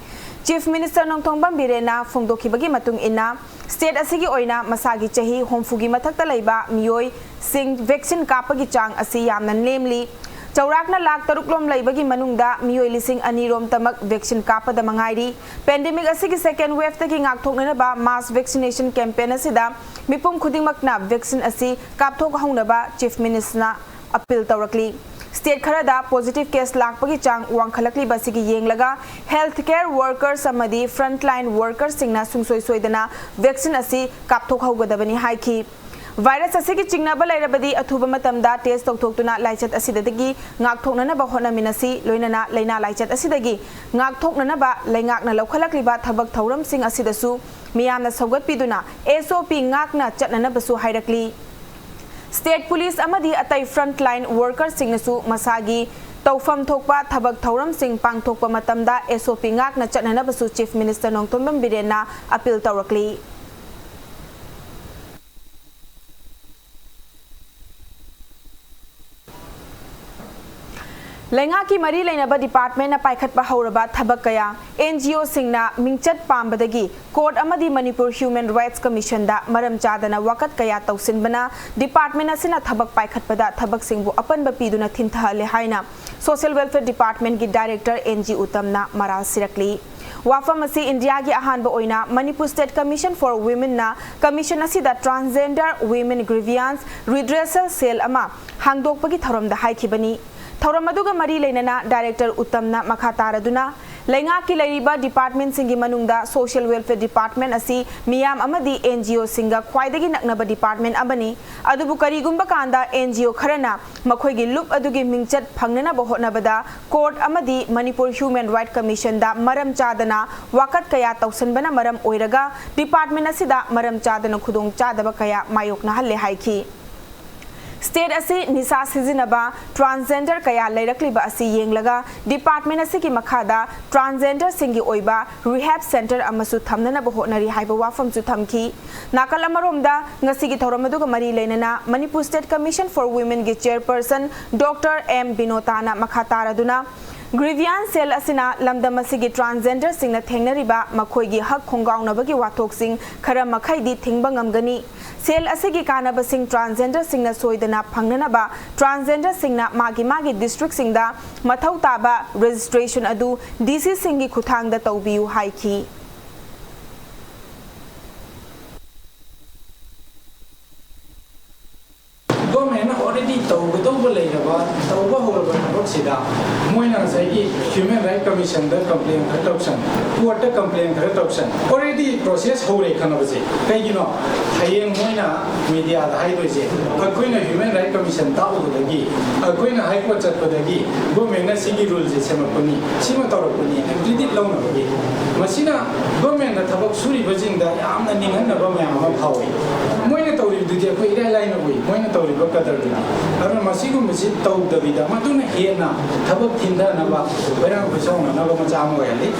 Chief Minister ꯅꯣꯡꯊꯣꯝꯕꯝ ꯕꯤꯔꯦꯟꯅ ꯐꯣꯡꯗꯣꯛꯈꯤꯕꯒꯤ ꯃꯇꯨꯡ ꯏꯟꯅ, state ꯑꯁꯤꯒꯤ ꯑꯣꯏꯅ ꯃꯁꯥꯒꯤ ꯆꯍꯤ ꯍꯨꯝꯐꯨꯒꯤ ꯃꯊꯛꯇ ꯂꯩꯕ ꯃꯤꯑꯣꯏꯁꯤꯡ vaccine ꯀꯥꯞꯄꯒꯤ ꯆꯥꯡ ꯑꯁꯤ ꯌꯥꯝꯅ ꯅꯦꯝꯂꯤ꯫ ꯆꯥꯎꯔꯥꯛꯅ ꯂꯥꯈ ꯇꯔꯨꯛ ꯂꯣꯝ ꯂꯩꯕꯒꯤ ꯃꯅꯨꯡꯗ ꯃꯤꯑꯣꯏ ꯂꯤꯁꯤꯡ ꯑꯅꯤ ꯔꯣꯝꯇꯃꯛ vaccine ꯀꯥꯞꯄꯗ ꯃꯉꯥꯏꯔꯤ꯫ Pandemic ꯑꯁꯤꯒꯤ second wave ꯇꯒꯤ ꯉꯥꯛꯊꯣꯛꯅꯅꯕ mass vaccination campaign ꯑꯁꯤꯗ ꯃꯤꯄꯨꯝ ꯈꯨꯗꯤꯡꯃꯛꯅ vaccine ꯑꯁꯤ ꯀꯥꯞꯊꯣꯛꯍꯧꯅꯕ Chief Minister ꯅ appeal ꯇꯧꯔꯛꯂꯤ꯫ State ꯈꯔꯗ positive case ꯂꯥꯛꯄꯒꯤ ꯆꯥꯡ ꯋꯥꯡꯈꯠꯂꯛꯂꯤꯕ ꯑꯁꯤꯒꯤ ꯌꯦꯡꯂꯒ health care workers ꯑꯃꯗꯤ frontline workersꯁꯤꯡꯅ ꯁꯨꯡꯁꯣꯏ ꯁꯣꯏꯗꯅ vaccine ꯑꯁꯤ ꯀꯥꯞꯊꯣꯛꯍꯧꯒꯗꯕꯅꯤ ꯍꯥꯏꯈꯤ꯫ Virus ꯑꯁꯤꯒꯤ ꯆꯤꯡꯅꯕ ꯂꯩꯔꯕꯗꯤ ꯑꯊꯨꯕ ꯃꯇꯝꯗ test ꯇꯧꯊꯣꯛꯇꯨꯅ ꯂꯥꯏꯆꯠ ꯑꯁꯤꯗꯒꯤ ꯉꯥꯛꯊꯣꯛꯅꯅꯕ ꯍꯣꯠꯅꯃꯤꯟꯅꯁꯤ꯫ ꯂꯣꯏꯅꯅ ꯂꯥꯏꯅꯥ ꯂꯥꯏꯆꯠ ꯑꯁꯤꯗꯒꯤ ꯉꯥꯛꯊꯣꯛꯅꯅꯕ ꯂꯩꯉꯥꯛꯅ ꯂꯧꯈꯠꯂꯛꯂꯤꯕ ꯊꯕꯛ ꯊꯧꯔꯝꯁꯤꯡ ꯑꯁꯤꯗꯁꯨ ꯃꯤꯌꯥꯝꯅ ꯁꯧꯒꯠꯄꯤꯗꯨꯅ S O P ꯉꯥꯛꯅ ꯆꯠꯅꯅꯕꯁꯨ ꯍꯥꯏꯔꯛꯂꯤ꯫ State police ꯑꯃꯗꯤ ꯑꯇꯩ frontline workersꯁꯤꯡꯅꯁꯨ ꯃꯁꯥꯒꯤ ꯇꯧꯐꯝ ꯊꯣꯛꯄ ꯊꯕꯛ ꯊꯧꯔꯝꯁꯤꯡ ꯄꯥꯡꯊꯣꯛꯄ ꯃꯇꯝꯗ S O P ꯉꯥꯛꯅ ꯆꯠꯅꯅꯕꯁꯨ Chief Minister ꯅꯣꯡꯊꯣꯝꯕꯝ ꯕꯤꯔꯦꯟꯅ appeal ꯇꯧꯔꯛꯂꯤ꯫ ꯂꯩꯉꯥꯛꯀꯤ ꯃꯔꯤ ꯂꯩꯅꯕ departmentꯅ ꯄꯥꯏꯈꯠꯄ ꯍꯧꯔꯕ ꯊꯕꯛ ꯀꯌꯥ꯫ N G Oꯁꯤꯡꯅ ꯃꯤꯡꯆꯠ ꯄꯥꯝꯕꯗꯒꯤ court ꯑꯃꯗꯤ Manipur Human Rights Commissionꯗ ꯃꯔꯝ ꯆꯥꯗꯅ ꯋꯥꯀꯠ ꯀꯌꯥ ꯇꯧꯁꯤꯟꯕꯅ department ꯑꯁꯤꯅ ꯊꯕꯛ ꯄꯥꯏꯈꯠꯄꯗ ꯊꯕꯛꯁꯤꯡꯕꯨ ꯑꯄꯟꯕ ꯄꯤꯗꯨꯅ ꯊꯤꯟꯊꯍꯜꯂꯦ ꯍꯥꯏꯅ Social Welfare Departmentꯀꯤ director N G ꯎꯇꯝꯅ ꯃꯔꯥꯜ ꯁꯤꯔꯛꯂꯤ꯫ ꯋꯥꯐꯝ ꯑꯁꯤ ꯏꯟꯗꯤꯌꯥꯒꯤ ꯑꯍꯥꯟꯕ ꯑꯣꯏꯅ Manipur State Commission for Womenꯅ commission ꯑꯁꯤꯗ transgender women grievance redressal cell ꯑꯃ ꯍꯥꯡꯗꯣꯛꯄꯒꯤ ꯊꯧꯔꯝꯗ ꯍꯥꯏꯈꯤꯕꯅꯤ꯫ ꯊꯧꯔꯝ ꯑꯗꯨꯒ ꯃꯔꯤ ꯂꯩꯅꯅ director ꯎꯇꯝꯅ ꯃꯈꯥ ꯇꯥꯔꯗꯨꯅ, ꯂꯩꯉꯥꯛꯀꯤ ꯂꯩꯔꯤꯕ departmentꯁꯤꯡꯒꯤ ꯃꯅꯨꯡꯗ Social Welfare Department ꯑꯁꯤ ꯃꯤꯌꯥꯝ ꯑꯃꯗꯤ N G Oꯁꯤꯡꯒ ꯈ꯭ꯋꯥꯏꯗꯒꯤ ꯅꯛꯅꯕ department ꯑꯃꯅꯤ꯫ ꯑꯗꯨꯕꯨ ꯀꯔꯤꯒꯨꯝꯕ ꯀꯥꯟꯗ N G O ꯈꯔꯅ ꯃꯈꯣꯏꯒꯤ ꯂꯨꯞ ꯑꯗꯨꯒꯤ ꯃꯤꯡꯆꯠ ꯐꯪꯅꯅꯕ ꯍꯣꯠꯅꯕꯗ court ꯑꯃꯗꯤ Manipur Human Rights Commissionꯗ ꯃꯔꯝ ꯆꯥꯗꯅ ꯋꯥꯀꯠ ꯀꯌꯥ ꯇꯧꯁꯟꯕꯅ ꯃꯔꯝ ꯑꯣꯏꯔꯒ department ꯑꯁꯤꯗ ꯃꯔꯝ ꯆꯥꯗꯅ ꯈꯨꯗꯣꯡ ꯆꯥꯗꯕ ꯀꯌꯥ ꯃꯥꯌꯣꯛꯅꯍꯜꯂꯦ ꯍꯥꯏꯈꯤ꯫ State ꯑꯁꯤ ꯅꯤꯁꯥ ꯁꯤꯖꯤꯟꯅꯕ transgender ꯀꯌꯥ ꯂꯩꯔꯛꯂꯤꯕ ꯑꯁꯤ ꯌꯦꯡꯂꯒ department ꯑꯁꯤꯒꯤ ꯃꯈꯥꯗ transgenderꯁꯤꯡꯒꯤ ꯑꯣꯏꯕ rehab center ꯑꯃꯁꯨ ꯊꯝꯅꯅꯕ ꯍꯣꯠꯅꯔꯤ ꯍꯥꯏꯕ ꯋꯥꯐꯝꯁꯨ ꯊꯝꯈꯤ꯫ ꯅꯥꯀꯜ ꯑꯃꯔꯣꯝꯗ ꯉꯁꯤꯒꯤ ꯊꯧꯔꯝ ꯑꯗꯨꯒ ꯃꯔꯤ ꯂꯩꯅꯅ Manipur State Commission for Womenꯒꯤ chairperson Doctor M ꯕꯤꯅꯣꯇꯥꯅ ꯃꯈꯥ ꯇꯥꯔꯗꯨꯅ, grievance cell ꯑꯁꯤꯅ ꯂꯝꯗꯝ ꯑꯁꯤꯒꯤ transgenderꯁꯤꯡꯅ ꯊꯦꯡꯅꯔꯤꯕ ꯃꯈꯣꯏꯒꯤ ꯍꯛ ꯈꯣꯡꯒꯥꯎꯅꯕꯒꯤ ꯋꯥꯊꯣꯛꯁꯤꯡ ꯈꯔ ꯃꯈꯩꯗꯤ ꯊꯤꯡꯕ ꯉꯝꯒꯅꯤ꯫ Cell ꯑꯁꯤꯒꯤ ꯀꯥꯟꯅꯕꯁꯤꯡ transgenderꯁꯤꯡꯅ ꯁꯣꯏꯗꯅ ꯐꯪꯅꯅꯕ transgenderꯁꯤꯡꯅ ꯃꯥꯒꯤ ꯃꯥꯒꯤ districtꯁꯤꯡꯗ ꯃꯊꯧ ꯇꯥꯕ registration ꯑꯗꯨ D Cꯁꯤꯡꯒꯤ ꯈꯨꯠꯊꯥꯡꯗ ꯇꯧꯕꯤꯌꯨ ꯍꯥꯏꯈꯤ꯫ Governmentꯅ already ꯇꯧꯒꯗꯧꯕ ꯂꯩꯔꯕ, ꯇꯧꯕ Human Rights Commission ꯗ complain ꯈꯔ ꯇꯧꯁꯟ, court ꯇ complain ꯈꯔ ꯇꯧꯁꯟ, already process ꯍꯧꯔꯦ ꯈꯪꯉꯕꯁꯦ꯫ ꯀꯩꯒꯤꯅꯣ? ꯍꯌꯦꯡ ꯃꯣꯏꯅ media ꯗ ꯍꯥꯏꯗꯣꯏꯁꯦ, "ꯑꯩꯈꯣꯏꯅ Human Rights Commission ꯇꯥꯛꯎꯕꯗꯒꯤ, ꯑꯩꯈꯣꯏꯅ High Court ꯆꯠꯄꯗꯒꯤ government ꯅ ꯁꯤꯒꯤ rule ꯁꯦ ꯁꯦꯝꯃꯛꯄꯅꯤ, ꯁꯤꯃ ꯇꯧꯔꯛꯄꯅꯤ" ꯍꯥꯏꯅ credit ꯂꯧꯅꯕꯒꯤ꯫ ꯃꯁꯤꯅ government ꯇ ꯊꯕꯛ ꯁꯨꯔꯤꯕꯁꯤꯡꯗ ꯌꯥꯝꯅ ꯅꯤꯡꯍꯟꯅꯕ ꯃꯌꯥꯝ ꯑꯃ ꯐꯥꯎꯏ꯫ ꯃꯣꯏꯅ ꯇꯧꯔꯤꯕꯗꯨꯗꯤ ꯑꯩꯈꯣꯏ ꯏꯔꯥꯏ ꯂꯥꯏꯅ ꯎꯏ, ꯃꯣꯏꯅ ꯇꯧꯔꯤꯕ ꯀꯗꯔꯗꯨꯗꯤ꯫ ꯑꯗꯨꯅ ꯃꯁꯤꯒꯨꯝꯕꯁꯤ ꯇꯧꯗꯕꯤꯗ, ꯃꯗꯨꯅ ꯍꯦꯟꯅ ꯊꯕꯛ ꯊꯤꯟꯊꯅꯕ, ꯈꯣꯏꯔꯥꯡ ꯈꯣꯏꯁꯥꯎꯅꯅꯕ ꯃꯆꯥꯛ ꯑꯃ ꯑꯣꯏꯍꯜꯂꯤ꯫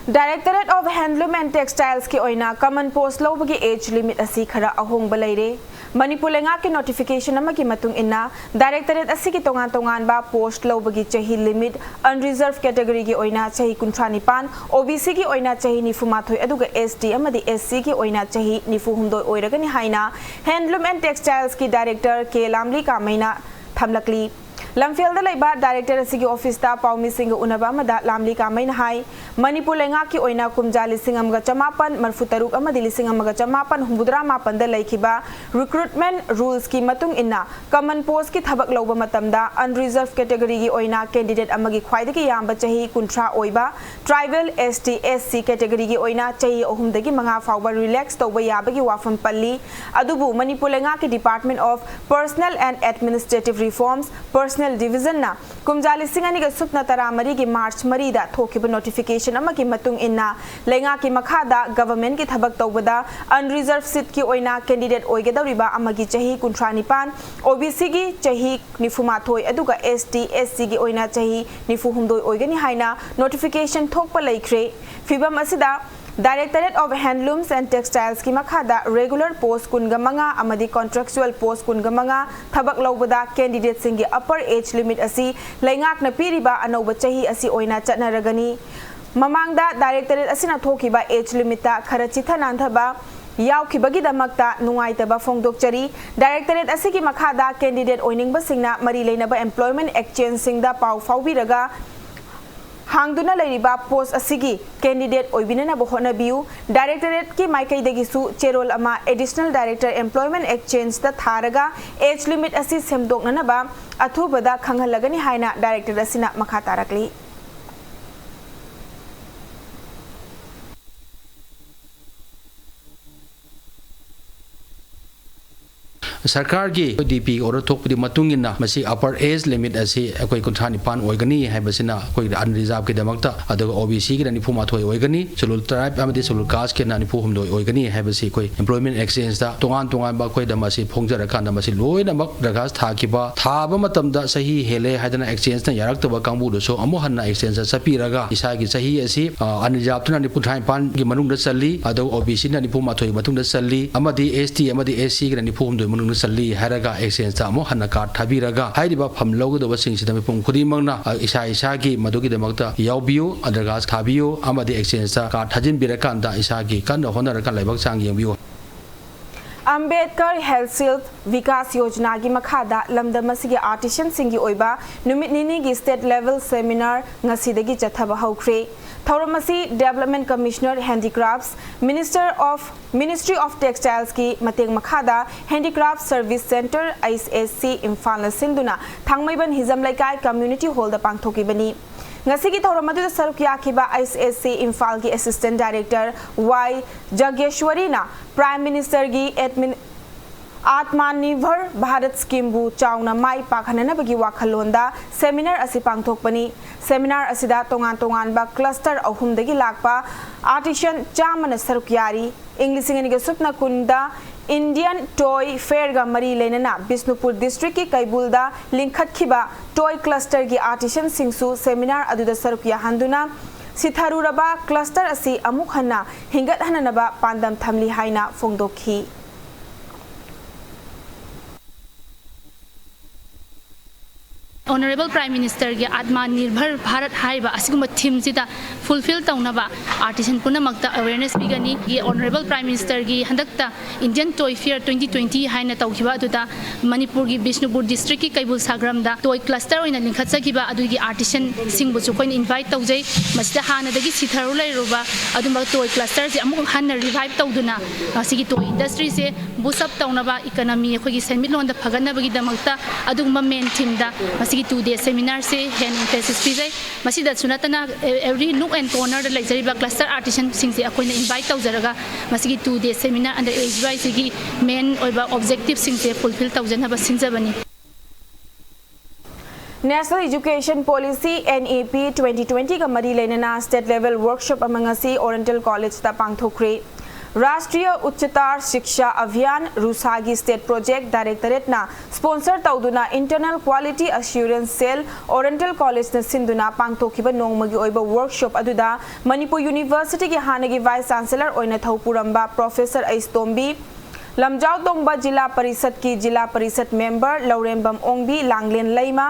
Directorate of Handloom and Textiles ꯀꯤ ꯑꯣꯏꯅ common post ꯂꯧꯕꯒꯤ age limit ꯑꯁꯤ ꯈꯔ ꯑꯍꯣꯡꯕ ꯂꯩꯔꯦ꯫ ꯃꯅꯤꯄꯨꯔ ꯂꯩꯉꯥꯛꯀꯤ notification ꯑꯃꯒꯤ ꯃꯇꯨꯡ ꯏꯟꯅ, directorate ꯑꯁꯤꯒꯤ ꯇꯣꯉꯥꯟ ꯇꯣꯉꯥꯟꯕ post ꯂꯧꯕꯒꯤ ꯆꯍꯤ limit, unreserved category ꯒꯤ ꯑꯣꯏꯅ ꯆꯍꯤ ꯀꯨꯟꯊ꯭ꯔꯥ ꯅꯤꯄꯥꯟ, O B C ꯒꯤ ꯑꯣꯏꯅ ꯆꯍꯤ ꯅꯤꯐꯨ ꯃꯥꯊꯣꯏ, ꯑꯗꯨꯒ S T ꯑꯃꯗꯤ S C ꯒꯤ ꯑꯣꯏꯅ ꯆꯍꯤ ꯅꯤꯐꯨ ꯍꯨꯝꯗꯣꯏ ꯑꯣꯏꯔꯒꯅꯤ ꯍꯥꯏꯅ Handloom and Textiles ꯀꯤ director ꯀꯦ ꯂꯥꯝꯂꯤ ꯀꯥꯃꯩꯅ ꯊꯝꯂꯛꯂꯤ꯫ ꯂꯝꯐꯦꯜꯗ ꯂꯩꯕ director ꯑꯁꯤꯒꯤ office ꯇ ꯄꯥꯎꯃꯤꯁꯤꯡꯒ ꯎꯅꯕ ꯑꯃꯗ ꯂꯥꯝꯂꯤ ꯀꯥꯃꯩꯅ ꯍꯥꯏ, ꯃꯅꯤꯄꯨꯔ ꯂꯩꯉꯥꯛꯀꯤ ꯑꯣꯏꯅ ꯀꯨꯝꯖꯥ ꯂꯤꯁꯤꯡ ꯑꯃꯒ ꯆꯃꯥꯄꯟ ꯃꯔꯐꯨ ꯇꯔꯨꯛ ꯑꯃꯗꯤ ꯂꯤꯁꯤꯡ ꯑꯃꯒ ꯆꯃꯥꯄꯟ ꯍꯨꯝꯐꯨꯇꯔꯥ ꯃꯥꯄꯟꯗ ꯂꯩꯈꯤꯕ recruitment rules ꯀꯤ ꯃꯇꯨꯡ ꯏꯟꯅ common post ꯀꯤ ꯊꯕꯛ ꯂꯧꯕ ꯃꯇꯝꯗ unreserved category ꯒꯤ ꯑꯣꯏꯅ candidate ꯑꯃꯒꯤ ꯈ꯭ꯋꯥꯏꯗꯒꯤ ꯌꯥꯝꯕ ꯆꯍꯤ ꯀꯨꯟꯊ꯭ꯔꯥ ꯑꯣꯏꯕ tribal, S T, S C category ꯒꯤ ꯑꯣꯏꯅ ꯆꯍꯤ ꯑꯍꯨꯝꯗꯒꯤ ꯃꯉꯥ ꯐꯥꯎꯕ relax ꯇꯧꯕ ꯌꯥꯕꯒꯤ ꯋꯥꯐꯝ ꯄꯜꯂꯤ꯫ ꯑꯗꯨꯕꯨ ꯃꯅꯤꯄꯨꯔ ꯂꯩꯉꯥꯛꯀꯤ Department of Personnel and Administrative Reforms, Personnel Division ꯅ ꯀꯨꯝꯖꯥ ꯂꯤꯁꯤꯡ ꯑꯅꯤꯒ ꯁꯨꯞꯅ ꯇꯔꯥꯃꯔꯤꯒꯤ March ꯃꯔꯤꯗ ꯊꯣꯛꯈꯤꯕ notification ꯑꯃꯒꯤ ꯃꯇꯨꯡ ꯏꯟꯅ, ꯂꯩꯉꯥꯛꯀꯤ ꯃꯈꯥꯗ government ꯀꯤ ꯊꯕꯛ ꯇꯧꯕꯗ unreserved seat ꯀꯤ ꯑꯣꯏꯅ candidate ꯑꯣꯏꯒꯗꯧꯔꯤꯕ ꯑꯃꯒꯤ ꯆꯍꯤ ꯀꯨꯟꯊ꯭ꯔꯥ ꯅꯤꯄꯥꯟ, O B C ꯒꯤ ꯆꯍꯤ ꯅꯤꯐꯨ ꯃꯥꯊꯣꯏ, ꯑꯗꯨꯒ S T, S C ꯒꯤ ꯑꯣꯏꯅ ꯆꯍꯤ ꯅꯤꯐꯨ ꯍꯨꯝꯗꯣꯏ ꯑꯣꯏꯒꯅꯤ ꯍꯥꯏꯅ notification ꯊꯣꯛꯄ ꯂꯩꯈ꯭ꯔꯦ꯫ ꯐꯤꯚꯝ ꯑꯁꯤꯗ, Directorate of Handlooms and Textiles ꯀꯤ ꯃꯈꯥꯗ regular post ꯀꯨꯟꯒ ꯃꯉꯥ ꯑꯃꯗꯤ contractual post ꯀꯨꯟꯒ ꯃꯉꯥ ꯊꯕꯛ ꯂꯧꯕꯗ candidate ꯁꯤꯡꯒꯤ upper age limit ꯑꯁꯤ ꯂꯩꯉꯥꯛꯅ ꯄꯤꯔꯤꯕ ꯑꯅꯧꯕ ꯆꯍꯤ ꯑꯁꯤ ꯑꯣꯏꯅ ꯆꯠꯅꯔꯒꯅꯤ꯫ ꯃꯃꯥꯡꯗ directorate ꯑꯁꯤꯅ ꯊꯣꯛꯈꯤꯕ age limit ꯇ ꯈꯔ ꯆꯤꯊ ꯅꯥꯟꯊꯕ ꯌꯥꯎꯈꯤꯕꯒꯤꯗꯃꯛꯇ ꯅꯨꯡꯉꯥꯏꯇꯕ ꯐꯣꯡꯗꯣꯛꯆꯔꯤ꯫ Directorate ꯑꯁꯤꯒꯤ ꯃꯈꯥꯗ candidate ꯑꯣꯏꯅꯤꯡꯕꯁꯤꯡꯅ ꯃꯔꯤ ꯂꯩꯅꯕ employment exchange ꯁꯤꯡꯗ ꯄꯥꯎ ꯐꯥꯎꯕꯤꯔꯒ ꯍꯥꯡꯗꯨꯅ ꯂꯩꯔꯤꯕ ꯄꯣꯁ ꯑꯁꯤꯒꯤ ꯀꯦꯟꯗꯤꯗꯦꯠ ꯑꯣꯏꯕꯤꯅꯅꯕ ꯍꯣꯠꯅꯕꯤꯌꯨ꯫ ꯗꯥꯏꯔꯦꯛꯇꯣꯔꯦꯠꯀꯤ ꯃꯥꯏꯀꯩꯗꯒꯤꯁꯨ ꯆꯦꯔꯣꯜ ꯑꯃ ꯑꯦꯗꯤꯁꯅꯦꯜ ꯗꯥꯏꯔꯦꯛꯇꯔ ꯑꯦꯝꯄ꯭ꯂꯣꯏꯃꯦꯟ ꯑꯦꯛꯆꯦꯟꯖꯇ ꯊꯥꯔꯒ ꯑꯦꯖ ꯂꯤꯃꯤꯠ ꯑꯁꯤ ꯁꯦꯝꯗꯣꯛꯅꯅꯕ ꯑꯊꯨꯕꯗ ꯈꯪꯍꯜꯂꯒꯅꯤ ꯍꯥꯏꯅ ꯗꯥꯏꯔꯦꯛꯇꯔ ꯑꯁꯤꯅ ꯃꯈꯥ ꯇꯥꯔꯛꯂꯤ꯫ ꯁꯔꯀꯥꯔꯒꯤ ꯗꯤ ꯄꯤ ꯑꯣꯔꯗꯔ ꯊꯣꯛꯄꯒꯤ ꯃꯇꯨꯡ ꯏꯟꯅ ꯃꯁꯤ ꯑꯄꯔ ꯑꯦꯖ ꯂꯤꯃꯤꯠ ꯑꯁꯤ ꯑꯩꯈꯣꯏ ꯀꯨꯟꯊ꯭ꯔꯥ ꯅꯤꯄꯥꯟ ꯑꯣꯏꯒꯅꯤ ꯍꯥꯏꯕꯁꯤꯅ ꯑꯩꯈꯣꯏ ꯑꯟꯔꯤꯖꯥꯔꯕꯀꯤꯗꯃꯛꯇ, ꯑꯗꯨꯒ ꯑꯣ ꯕꯤ ꯁꯤꯒꯤꯅ ꯅꯤꯐꯨ ꯃꯥꯊꯣꯏ ꯑꯣꯏꯒꯅꯤ, ꯁꯦꯗꯨꯜ ꯇ꯭ꯔꯥꯏꯕ ꯑꯃꯗꯤ ꯁꯦꯗꯨꯜ ꯀꯥꯁꯀꯤꯅ ꯅꯤꯐꯨ ꯍꯨꯝꯗꯣꯏ ꯑꯣꯏꯒꯅꯤ ꯍꯥꯏꯕꯁꯤ ꯑꯩꯈꯣꯏ ꯑꯦꯝꯄ꯭ꯂꯣꯏꯃꯦꯟ ꯑꯦꯛꯆꯦꯟꯖꯇ ꯇꯣꯉꯥꯟ ꯇꯣꯉꯥꯟꯕ ꯑꯩꯈꯣꯏꯗ ꯃꯁꯤ ꯐꯣꯡꯖꯔꯀꯥꯟꯗ ꯃꯁꯤ ꯂꯣꯏꯅꯃꯛ ꯗꯔꯈꯥꯁ ꯊꯥꯈꯤꯕ, ꯊꯥꯕ ꯃꯇꯝꯗ ꯆꯍꯤ ꯍꯦꯜꯂꯦ ꯍꯥꯏꯗꯅ ꯑꯦꯛꯆꯦꯟꯖꯅ ꯌꯥꯔꯛꯇꯕ ꯀꯥꯡꯕꯨꯗꯨꯁꯨ ꯑꯃꯨꯛ ꯍꯟꯅ ꯑꯦꯛꯆꯦꯟꯖꯇ ꯆꯠꯄꯤꯔꯒ ꯏꯁꯥꯒꯤ ꯆꯍꯤ ꯑꯁꯤ, ꯑ, ꯑꯟꯔꯤꯖꯥꯔꯕꯇꯨꯅ ꯅꯤꯐꯨ ꯇꯔꯥꯅꯤꯄꯥꯟꯒꯤ ꯃꯅꯨꯡꯗ ꯆꯜꯂꯤ, ꯑꯗꯨꯒ ꯑꯣ ꯕꯤ ꯁꯤꯅ ꯅꯤꯐꯨ ꯃꯥꯊꯣꯏ ꯃꯇꯨꯡꯗ ꯆꯜꯂꯤ, ꯑꯃꯗꯤ ꯑꯦꯁ ꯇꯤ ꯑꯃꯗꯤ ꯑꯦꯁ ꯁꯤꯒꯤꯅ ꯅꯤꯐꯨ ꯍꯨꯝꯗꯣꯏ ꯃꯅꯨꯡꯗ ꯆꯜꯂꯤ ꯍꯥꯏꯔꯒ ꯑꯦꯛꯆꯦꯟꯖꯇ ꯑꯃꯨꯛ ꯍꯟꯅ ꯀꯥꯔꯗ ꯊꯥꯕꯤꯔꯒ ꯍꯥꯏꯔꯤꯕ ꯐꯝ ꯂꯧꯒꯗꯧꯕꯁꯤꯡꯁꯤꯗ ꯃꯤꯄꯨꯝ ꯈꯨꯗꯤꯡꯃꯛꯅ, ꯑ, ꯏꯁꯥ ꯏꯁꯥꯒꯤ ꯃꯗꯨꯒꯤꯗꯃꯛꯇ ꯌꯥꯎꯕꯤꯌꯨ, ꯗꯔꯈꯥꯁ ꯊꯥꯕꯤꯌꯨ, ꯑꯃꯗꯤ ꯑꯦꯛꯆꯦꯟꯖꯇ ꯀꯥꯔꯗ ꯊꯥꯖꯤꯟꯕꯤꯔꯀꯥꯟꯗ ꯏꯁꯥꯒꯤ ꯀꯟꯅ ꯍꯣꯠꯅꯔꯒ ꯂꯥꯏꯕꯛ ꯆꯥꯡ ꯌꯦꯡꯕꯤꯌꯨ꯫ ꯑꯝꯕꯦꯗꯀꯔ ꯍꯦꯜꯊ ꯁꯤꯜꯗ ꯚꯤꯀꯥꯁ ꯌꯣꯖꯅꯥꯒꯤ ꯃꯈꯥꯗ ꯂꯝꯗꯝ ꯑꯁꯤꯒꯤ ꯑꯥꯔꯇꯤꯁꯟꯁꯤꯡꯒꯤ ꯑꯣꯏꯕ ꯅꯨꯃꯤꯠ ꯅꯤꯅꯤꯒꯤ ꯁ꯭ꯇꯦꯠ ꯂꯦꯚꯦꯜ ꯁꯦꯃꯤꯅꯥꯔ ꯉꯁꯤꯗꯒꯤ ꯆꯠꯊꯕ ꯍꯧꯈ꯭ꯔꯦ꯫ ꯊꯧꯔꯝ ꯑꯁꯤ development commissioner, handicrafts, minister of, ministry of ꯇꯦꯛꯁꯇꯥꯏꯜꯁꯀꯤ ꯃꯇꯦꯡ ꯃꯈꯥꯗ handicraft service centre, H S C, ꯏꯝꯐꯥꯜꯅ ꯁꯤꯟꯗꯨꯅ ꯊꯥꯡꯃꯩꯕꯟ ꯍꯤꯖꯝ ꯂꯩꯀꯥꯏ ꯀꯝꯃ꯭ꯌꯨꯅꯤꯇꯤ ꯍꯣꯜꯗ ꯄꯥꯡꯊꯣꯛꯈꯤꯕꯅꯤ꯫ ꯉꯁꯤꯒꯤ ꯊꯧꯔꯝ ꯑꯗꯨꯗ ꯁꯔꯨꯛ ꯌꯥꯈꯤꯕ ꯑꯩꯆ ꯑꯦꯁ ꯁꯤ ꯏꯝꯐꯥꯜꯒꯤ ꯑꯦꯁꯤꯁꯇꯦꯟꯠ ꯗꯥꯏꯔꯦꯛꯇꯔ ꯋꯥꯏ ꯖꯒꯦꯁ꯭ꯋꯔꯤꯅ ꯄ꯭ꯔꯥꯏꯝ ꯃꯤꯅꯤꯁꯇꯔꯒꯤ ꯑꯦꯗꯃꯤꯟ-, ꯑꯥꯠꯃꯥꯅꯤꯔꯚꯔ ꯚꯥꯔꯠ ꯁ꯭ꯀꯤꯝꯕꯨ ꯆꯥꯎꯅ ꯃꯥꯏ ꯄꯥꯛꯍꯟꯅꯅꯕꯒꯤ ꯋꯥꯈꯜꯂꯣꯟꯗ ꯁꯦꯃꯤꯅꯥꯔ ꯑꯁꯤ ꯄꯥꯡꯊꯣꯛꯄꯅꯤ꯫ ꯁꯦꯃꯤꯅꯥꯔ ꯑꯁꯤꯗ ꯇꯣꯉꯥꯟ ꯇꯣꯉꯥꯟꯕ ꯀ꯭ꯂꯁꯇꯔ ꯑꯍꯨꯝꯗꯒꯤ ꯂꯥꯛꯄ ꯑꯥꯔꯇꯤꯁꯟ ꯆꯥꯝꯃꯅ ꯁꯔꯨꯛ ꯌꯥꯔꯤ꯫ ꯏꯪ ꯂꯤꯁꯤꯡ ꯑꯅꯤꯒ ꯁꯨꯞꯅ ꯀꯨꯟꯗ ꯏꯟꯗꯤꯌꯟ ꯇꯣꯏ ꯐꯦꯌꯔꯒ ꯃꯔꯤ ꯂꯩꯅꯅ ꯕꯤꯁꯅꯨꯄꯨꯔ ꯗꯤꯁꯇ꯭ꯔꯤꯛꯀꯤ ꯀꯩꯕꯨꯜꯗ ꯂꯤꯡꯈꯠꯈꯤꯕ ꯇꯣꯏ ꯀ꯭ꯂꯁꯇꯔꯒꯤ ꯑꯥꯔꯇꯤꯁꯟꯁꯤꯡꯁꯨ ꯁꯦꯃꯤꯅꯥꯔ ꯑꯗꯨꯗ ꯁꯔꯨꯛ ꯌꯥꯍꯟꯗꯨꯅ ꯁꯤꯊꯔꯨꯔꯕ ꯀ꯭ꯂꯁꯇꯔ ꯑꯁꯤ ꯑꯃꯨꯛ ꯍꯟꯅ ꯍꯤꯡꯒꯠꯍꯟꯅꯅꯕ ꯄꯥꯟꯗꯝ ꯊꯝꯂꯤ ꯍꯥꯏꯅ ꯐꯣꯡꯗꯣꯛꯈꯤ꯫ Honourable Prime Ministerꯒꯤ ꯑꯥꯠꯃꯥ ꯅꯤꯔꯚꯔ ꯚꯥꯔꯠ ꯍꯥꯏꯔꯤꯕ ꯑꯁꯤꯒꯨꯝꯕ ꯊꯤꯝꯁꯤꯗ ꯐꯨꯜꯐꯤꯜ ꯇꯧꯅꯕ ꯑꯥꯔꯇꯤꯁꯟ ꯄꯨꯝꯅꯃꯛꯇ ꯑꯋꯦꯔꯅꯦꯁ ꯄꯤꯒꯅꯤ꯫ Honourable Prime Ministerꯒꯤ ꯍꯟꯗꯛꯇ Indian Toy Fair twenty twenty ꯍꯥꯏꯅ ꯇꯧꯈꯤꯕ ꯑꯗꯨꯗ ꯃꯅꯤꯄꯨꯔꯒꯤ ꯕꯤꯁꯅꯨꯄꯨꯔ ꯗꯤꯁꯇ꯭ꯔꯤꯛꯀꯤ ꯀꯩꯕꯨꯜ ꯁꯥꯒ꯭ꯔꯥꯝꯗ ꯇꯣꯏ ꯀ꯭ꯂꯁꯇꯔ ꯑꯣꯏꯅ ꯂꯤꯡꯈꯠꯆꯈꯤꯕ ꯑꯗꯨꯒꯤ ꯑꯥꯔꯇꯤꯁꯟꯁꯤꯡꯕꯨꯁꯨ ꯑꯩꯈꯣꯏꯅ ꯏꯟꯚꯥꯏꯠ ꯇꯧꯖꯩ꯫ ꯃꯁꯤꯗ ꯍꯥꯟꯅꯗꯒꯤ ꯁꯤꯊꯔꯨ ꯂꯩꯔꯨꯕ ꯑꯗꯨꯝꯕ ꯇꯣꯏ ꯀ꯭ꯂꯁꯇꯔꯁꯦ ꯑꯃꯨꯛ ꯍꯟꯅ ꯔꯤꯚꯥꯏꯚ ꯇꯧꯗꯨꯅ ꯃꯁꯤꯒꯤ ꯇꯣꯏ ꯏꯟꯗꯁꯇ꯭ꯔꯤꯁꯦ ꯕꯨꯁ ꯑꯞ ꯇꯧꯅꯕ, ꯏꯀꯅꯃꯤ ꯑꯩꯈꯣꯏꯒꯤ ꯁꯦꯟꯃꯤꯠꯂꯣꯟꯗ ꯐꯒꯠꯅꯕꯒꯤꯗꯃꯛꯇ ꯑꯗꯨꯒꯨꯝꯕ ꯃꯦꯟ ꯊꯤꯝꯗ ꯃꯁꯤꯒꯤ ꯇꯨ ꯗꯦ ꯁꯦꯃꯤꯅꯥꯔꯁꯦ ꯍꯦꯟꯅ ꯏꯝꯐꯦꯁꯤꯁ ꯄꯤꯖꯩ꯫ ꯃꯁꯤꯗꯁꯨ ꯅꯠꯇꯅ every nook and cornerꯗ ꯂꯩꯖꯔꯤꯕ ꯀ꯭ꯂꯁꯇꯔ ꯑꯥꯔꯇꯤꯁꯟꯁꯤꯡꯁꯦ ꯑꯩꯈꯣꯏꯅ ꯏꯟꯚꯥꯏꯠ ꯇꯧꯖꯔꯒ ꯃꯁꯤꯒꯤ to day seminar under age ꯋꯥꯏꯁꯤꯒꯤ ꯃꯦꯟ ꯑꯣꯏꯕ ꯑꯣꯕꯖꯦꯛꯇꯤꯚꯁꯤꯡꯁꯦ fulfil ꯇꯧꯖꯅꯕ ꯁꯤꯟꯖꯕꯅꯤ꯫ National Education Policy N E P twenty twenty ꯒ ꯃꯔꯤ ꯂꯩꯅꯅ state level workshop ꯑꯃ ꯉꯁꯤ Oriental College ꯇ ꯄꯥꯡꯊꯣꯛꯈ꯭ꯔꯦ꯫ ꯔꯥꯁꯇ꯭ꯔꯤꯌ ꯎꯆꯆꯇꯥꯔ ꯁꯤꯛꯁꯥ ꯑꯚꯤꯌꯥꯟ, ꯔꯨꯁꯥꯒꯤ state project directorate ꯅ sponsor ꯇꯧꯗꯨꯅ Internal Quality Assurance Cell, Oriental College ꯅ ꯁꯤꯟꯗꯨꯅ ꯄꯥꯡꯊꯣꯛꯈꯤꯕ ꯅꯣꯡꯃꯒꯤ ꯑꯣꯏꯕ workshop ꯑꯗꯨꯗ ꯃꯅꯤꯄꯨꯔ University ꯒꯤ ꯍꯥꯟꯅꯒꯤ Vice Chancellor ꯑꯣꯏꯅ ꯊꯧ ꯄꯨꯔꯝꯕ Professor ꯑꯩꯁꯇꯣꯝꯕꯤ ꯂꯝꯖꯥꯎꯇꯣꯡꯕ, ꯖꯤꯂꯥ ꯄꯔꯤꯁꯠꯀꯤ ꯖꯤꯂꯥ ꯄꯔꯤꯁꯠ member ꯂꯧꯔꯦꯝꯕꯝ ꯑꯣꯡꯕꯤ, ꯂꯥꯡꯂꯦꯟ ꯂꯩꯃ,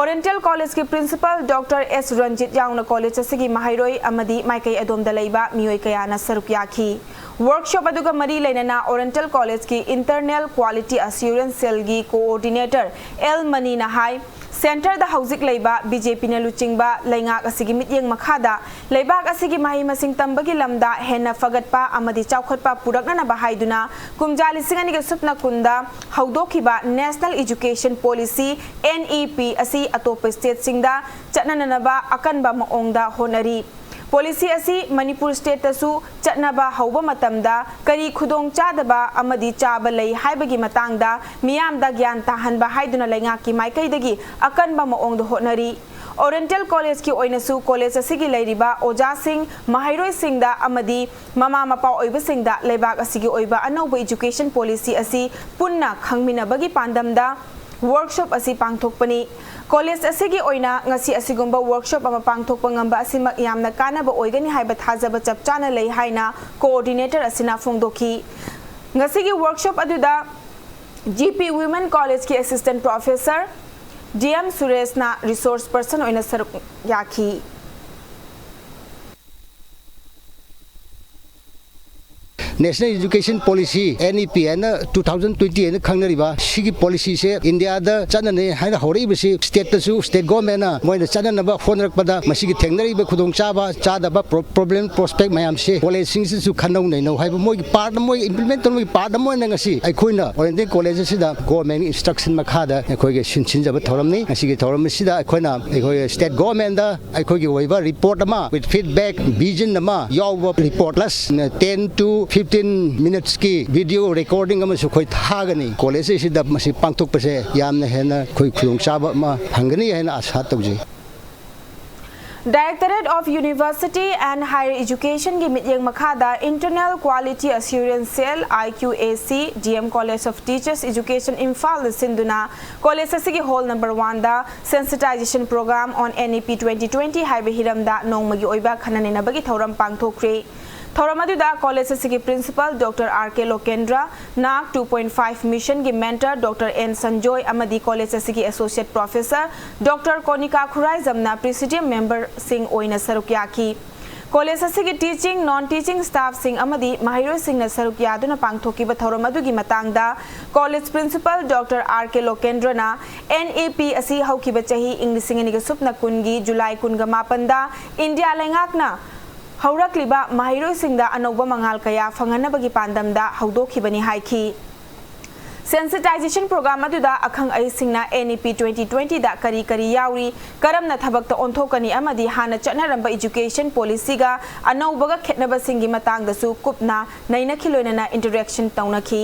Oriental College ꯀꯤ Principal Doctor S ꯔꯟꯖꯤꯠ ꯌꯥꯎꯅ college ꯑꯁꯤꯒꯤ ꯃꯍꯩꯔꯣꯏ ꯑꯃꯗꯤ ꯃꯥꯏꯀꯩ ꯑꯗꯣꯝꯗ ꯂꯩꯕ ꯃꯤꯑꯣꯏ ꯀꯌꯥꯅ ꯁꯔꯨꯛ ꯌꯥꯈꯤ꯫ Workshop ꯑꯗꯨꯒ ꯃꯔꯤ ꯂꯩꯅꯅ Oriental College ꯀꯤ Internal Quality Assurance Cell ꯒꯤ Coordinator L ꯃꯅꯤꯅ ꯍꯥꯏ, Centre ꯗ ꯍꯧꯖꯤꯛ ꯂꯩꯕ B J P ꯅ ꯂꯨꯆꯤꯡꯕ ꯂꯩꯉꯥꯛ ꯑꯁꯤꯒꯤ ꯃꯤꯠꯌꯦꯡ ꯃꯈꯥꯗ ꯂꯩꯕꯥꯛ ꯑꯁꯤꯒꯤ ꯃꯍꯩ ꯃꯁꯤꯡ ꯇꯝꯕꯒꯤ ꯂꯝꯗ ꯍꯦꯟꯅ ꯐꯒꯠꯄ ꯑꯃꯗꯤ ꯆꯥꯎꯈꯠꯄ ꯄꯨꯔꯛꯅꯅꯕ ꯍꯥꯏꯗꯨꯅ ꯀꯨꯝꯖꯥ ꯂꯤꯁꯤꯡ ꯑꯅꯤꯒ ꯁꯨꯞꯅ ꯀꯨꯟꯗ ꯍꯧꯗꯣꯛꯈꯤꯕ National Education Policy N E P ꯑꯁꯤ ꯑꯇꯣꯞꯄ state ꯁꯤꯡꯗ ꯆꯠꯅꯅꯅꯕ ꯑꯀꯟꯕ ꯃꯑꯣꯡꯗ ꯍꯣꯠꯅꯔꯤ꯫ Policy ꯑꯁꯤ ꯃꯅꯤꯄꯨꯔ state ꯇꯁꯨ ꯆꯠꯅꯕ ꯍꯧꯕ ꯃꯇꯝꯗ ꯀꯔꯤ ꯈꯨꯗꯣꯡꯆꯥꯗꯕ ꯑꯃꯗꯤ ꯆꯥꯕ ꯂꯩ ꯍꯥꯏꯕꯒꯤ ꯃꯇꯥꯡꯗ ꯃꯤꯌꯥꯝꯗ ꯒ꯭ꯌꯥꯟ ꯇꯥꯍꯟꯕ ꯍꯥꯏꯗꯨꯅ ꯂꯩꯉꯥꯛꯀꯤ ꯃꯥꯏꯀꯩꯗꯒꯤ ꯑꯀꯟꯕ ꯃꯑꯣꯡꯗ ꯍꯣꯠꯅꯔꯤ꯫ Oriental College ꯀꯤ ꯑꯣꯏꯅꯁꯨ college ꯑꯁꯤꯒꯤ ꯂꯩꯔꯤꯕ ꯑꯣꯖꯥꯁꯤꯡ, ꯃꯍꯩꯔꯣꯏꯁꯤꯡꯗ ꯑꯃꯗꯤ ꯃꯃꯥ ꯃꯄꯥ ꯑꯣꯏꯕꯁꯤꯡꯗ ꯂꯩꯕꯥꯛ ꯑꯁꯤꯒꯤ ꯑꯣꯏꯕ ꯑꯅꯧꯕ education policy ꯑꯁꯤ ꯄꯨꯟꯅ ꯈꯪꯃꯤꯟꯅꯕꯒꯤ ꯄꯥꯟꯗꯝꯗ workshop ꯑꯁꯤ ꯄꯥꯡꯊꯣꯛꯄꯅꯤ꯫ College ꯑꯁꯤꯒꯤ ꯑꯣꯏꯅ ꯉꯁꯤ ꯑꯁꯤꯒꯨꯝꯕ workshop ꯑꯃ ꯄꯥꯡꯊꯣꯛꯄ ꯉꯝꯕ ꯑꯁꯤꯃꯛ ꯌꯥꯝꯅ ꯀꯥꯟꯅꯕ ꯑꯣꯏꯒꯅꯤ ꯍꯥꯏꯕ ꯊꯥꯖꯕ ꯆꯞ ꯆꯥꯅ ꯂꯩ ꯍꯥꯏꯅ coordinator ꯑꯁꯤꯅ ꯐꯣꯡꯗꯣꯛꯈꯤ꯫ ꯉꯁꯤꯒꯤ workshop ꯑꯗꯨꯗ G P Women College ꯀꯤ Assistant Professor ꯗꯤ ꯑꯦꯝ ꯁꯨꯔꯦꯁꯅ ꯔꯤꯁꯣꯔꯁ ꯄꯔꯁꯟ ꯑꯣꯏꯅ ꯁꯔꯨꯛ ꯌꯥꯈꯤ꯫ National Education Policy, N E P ꯍꯥꯏꯅ two thousand twenty ꯍꯥꯏꯅ ꯈꯪꯅꯔꯤꯕ ꯁꯤꯒꯤ ꯄꯣꯂꯤꯁꯤꯁꯦ ꯏꯟꯗꯤꯌꯥꯗ ꯆꯠꯅꯅꯤ ꯍꯥꯏꯅ ꯍꯧꯔꯛꯏꯕꯁꯤ ꯁ꯭ꯇꯦꯠꯇꯁꯨ, ꯁ꯭ꯇꯦꯠ ꯒꯣꯔꯃꯦꯟꯅ ꯃꯣꯏꯅ ꯆꯠꯅꯅꯕ ꯍꯣꯠꯅꯔꯛꯄꯗ ꯃꯁꯤꯒꯤ ꯊꯦꯡꯅꯔꯤꯕ ꯈꯨꯗꯣꯡꯆꯥꯕ, ꯆꯥꯗꯕ ꯄ꯭ꯔꯣ-, ꯄ꯭ꯔꯣꯕ꯭ꯂꯦꯝ ꯄ꯭ꯔꯣꯁꯄꯦꯛ ꯃꯌꯥꯝꯁꯦ ꯀꯣꯂꯦꯖꯁꯤꯡꯁꯤꯁꯨ ꯈꯟꯅꯧ ꯅꯩꯅꯧ ꯍꯥꯏꯕ ꯃꯣꯏꯒꯤ ꯄꯥꯔꯠ ꯑꯃ, ꯃꯣꯏꯒꯤ ꯏꯝꯄ꯭ꯂꯤꯃꯦꯟ ꯇꯧꯅꯕꯒꯤ ꯄꯥꯔꯠ ꯑꯃ ꯑꯣꯏꯅ ꯉꯁꯤ ꯑꯩꯈꯣꯏꯅ ꯑꯣꯔꯤꯌꯦꯟꯇꯦꯜ ꯀꯣꯂꯦꯖ ꯑꯁꯤꯗ ꯒꯣꯔꯃꯦꯟꯒꯤ ꯏꯟꯁꯇ꯭ꯔꯛꯁꯟ ꯃꯈꯥꯗ ꯑꯩꯈꯣꯏꯒꯤ ꯁꯤꯟ ꯁꯤꯟꯖꯕ ꯊꯧꯔꯝꯅꯤ꯫ ꯉꯁꯤꯒꯤ ꯊꯧꯔꯝ ꯑꯁꯤꯗ ꯑꯩꯈꯣꯏꯅ ꯑꯩꯈꯣꯏ ꯁ꯭ꯇꯦꯠ ꯒꯣꯔꯃꯦꯟꯗ ꯑꯩꯈꯣꯏꯒꯤ ꯑꯣꯏꯕ ꯔꯤꯄꯣꯔꯠ ꯑꯃ with feedback, vision ꯑꯃ ꯌꯥꯎꯕ report plus ten to fifteen minutesꯀꯤ video recording ꯑꯃꯁꯨ ꯑꯩꯈꯣꯏ ꯊꯥꯒꯅꯤ꯫ ꯀꯣꯂꯦꯖ ꯑꯁꯤꯗ ꯃꯁꯤ ꯄꯥꯡꯊꯣꯛꯄꯁꯦ ꯌꯥꯝꯅ ꯍꯦꯟꯅ ꯑꯩꯈꯣꯏ ꯈꯨꯗꯣꯡꯆꯥꯕ ꯑꯃ ꯐꯪꯒꯅꯤ ꯍꯥꯏꯅ ꯑꯥꯁꯥ ꯇꯧꯖꯩ꯫ Directorate of University and Higher Educationꯒꯤ ꯃꯤꯠꯌꯦꯡ ꯃꯈꯥꯗ Internal Quality Assurance Cell, I Q A C, D M College of Teachers Education ꯏꯝꯐꯥꯜꯅ ꯁꯤꯟꯗꯨꯅ ꯀꯣꯂꯦꯖ ꯑꯁꯤꯒꯤ ꯍꯣꯜ ꯅꯝꯕꯔ ꯋꯥꯟꯗ Sensitization Program on N E P twenty twenty ꯍꯥꯏꯕ ꯍꯤꯔꯝꯗ ꯅꯣꯡꯃꯒꯤ ꯑꯣꯏꯕ ꯈꯟꯅ ꯅꯩꯅꯕꯒꯤ ꯊꯧꯔꯝ ꯄꯥꯡꯊꯣꯛꯈ꯭ꯔꯦ꯫ ꯊꯧꯔꯝ ꯑꯗꯨꯗ ꯀꯣꯂꯦꯖ ꯑꯁꯤꯒꯤ ꯄ꯭ꯔꯤꯟꯁꯤꯄꯥꯜ ꯗꯣꯛꯇꯔ ꯑꯥꯔ ꯀꯦ ꯂꯣꯀꯦꯟꯗ꯭ꯔ, ꯅꯥꯛ two point five ꯃꯤꯁꯟꯒꯤ ꯃꯦꯟꯇꯔ ꯗꯣꯛꯇꯔ ꯑꯦꯟ ꯁꯟꯖꯣꯏ ꯑꯃꯗꯤ ꯀꯣꯂꯦꯖ ꯑꯁꯤꯒꯤ ꯑꯦꯁꯣꯁꯤꯌꯦꯠ ꯄ꯭ꯔꯣꯐꯦꯁꯔ ꯗꯣꯛꯇꯔ ꯀꯣꯅꯤꯀꯥ ꯈꯨꯔꯥꯏꯖꯝꯅ ꯄ꯭ꯔꯤꯁꯤꯗꯤꯌꯝ ꯃꯦꯝꯕꯔꯁꯤꯡ ꯑꯣꯏꯅ ꯁꯔꯨꯛ ꯌꯥꯈꯤ꯫ ꯀꯣꯂꯦꯖ ꯑꯁꯤꯒꯤ ꯇꯤꯆꯤꯡ, ꯅꯣꯟ ꯇꯤꯆꯤꯡ ꯁ꯭ꯇꯥꯐꯁꯤꯡ ꯑꯃꯗꯤ ꯃꯍꯩꯔꯣꯏꯁꯤꯡꯅ ꯁꯔꯨꯛ ꯌꯥꯗꯨꯅ ꯄꯥꯡꯊꯣꯛꯈꯤꯕ ꯊꯧꯔꯝ ꯑꯗꯨꯒꯤ ꯃꯇꯥꯡꯗ ꯀꯣꯂꯦꯖ ꯄ꯭ꯔꯤꯟꯁꯤꯄꯥꯜ ꯗꯣꯛꯇꯔ ꯑꯥꯔ ꯀꯦ ꯂꯣꯀꯦꯟꯗ꯭ꯔꯅ N E P ꯑꯁꯤ ꯍꯧꯈꯤꯕ ꯆꯍꯤ ꯏꯪ ꯂꯤꯁꯤꯡ ꯑꯅꯤꯒ ꯁꯨꯞꯅ ꯀꯨꯟꯒꯤ ꯖꯨꯂꯥꯏ ꯀꯨꯟꯒ ꯃꯥꯄꯟꯗ ꯏꯟꯗꯤꯌꯥ ꯂꯩꯉꯥꯛꯅ ꯍꯧꯔꯛꯂꯤꯕ ꯃꯍꯩꯔꯣꯏꯁꯤꯡꯗ ꯑꯅꯧꯕ ꯃꯉꯥꯜ ꯀꯌꯥ ꯐꯪꯍꯟꯅꯕꯒꯤ ꯄꯥꯟꯗꯝꯗ ꯍꯧꯗꯣꯛꯈꯤꯕꯅꯤ ꯍꯥꯏꯈꯤ꯫ Sensitization Program ꯑꯗꯨꯗ ꯑꯈꯪ ꯑꯍꯩꯁꯤꯡꯅ N E P twenty twenty ꯗ ꯀꯔꯤ ꯀꯔꯤ ꯌꯥꯎꯔꯤ, ꯀꯔꯝꯅ ꯊꯕꯛꯇ ꯑꯣꯟꯊꯣꯛꯀꯅꯤ ꯑꯃꯗꯤ ꯍꯥꯟꯅ ꯆꯠꯅꯔꯝꯕ education policyꯒ ꯑꯅꯧꯕꯒ ꯈꯦꯠꯅꯕꯁꯤꯡꯒꯤ ꯃꯇꯥꯡꯗꯁꯨ ꯀꯨꯞꯅ ꯅꯩꯅꯈꯤ, ꯂꯣꯏꯅꯅ interaction ꯇꯧꯅꯈꯤ꯫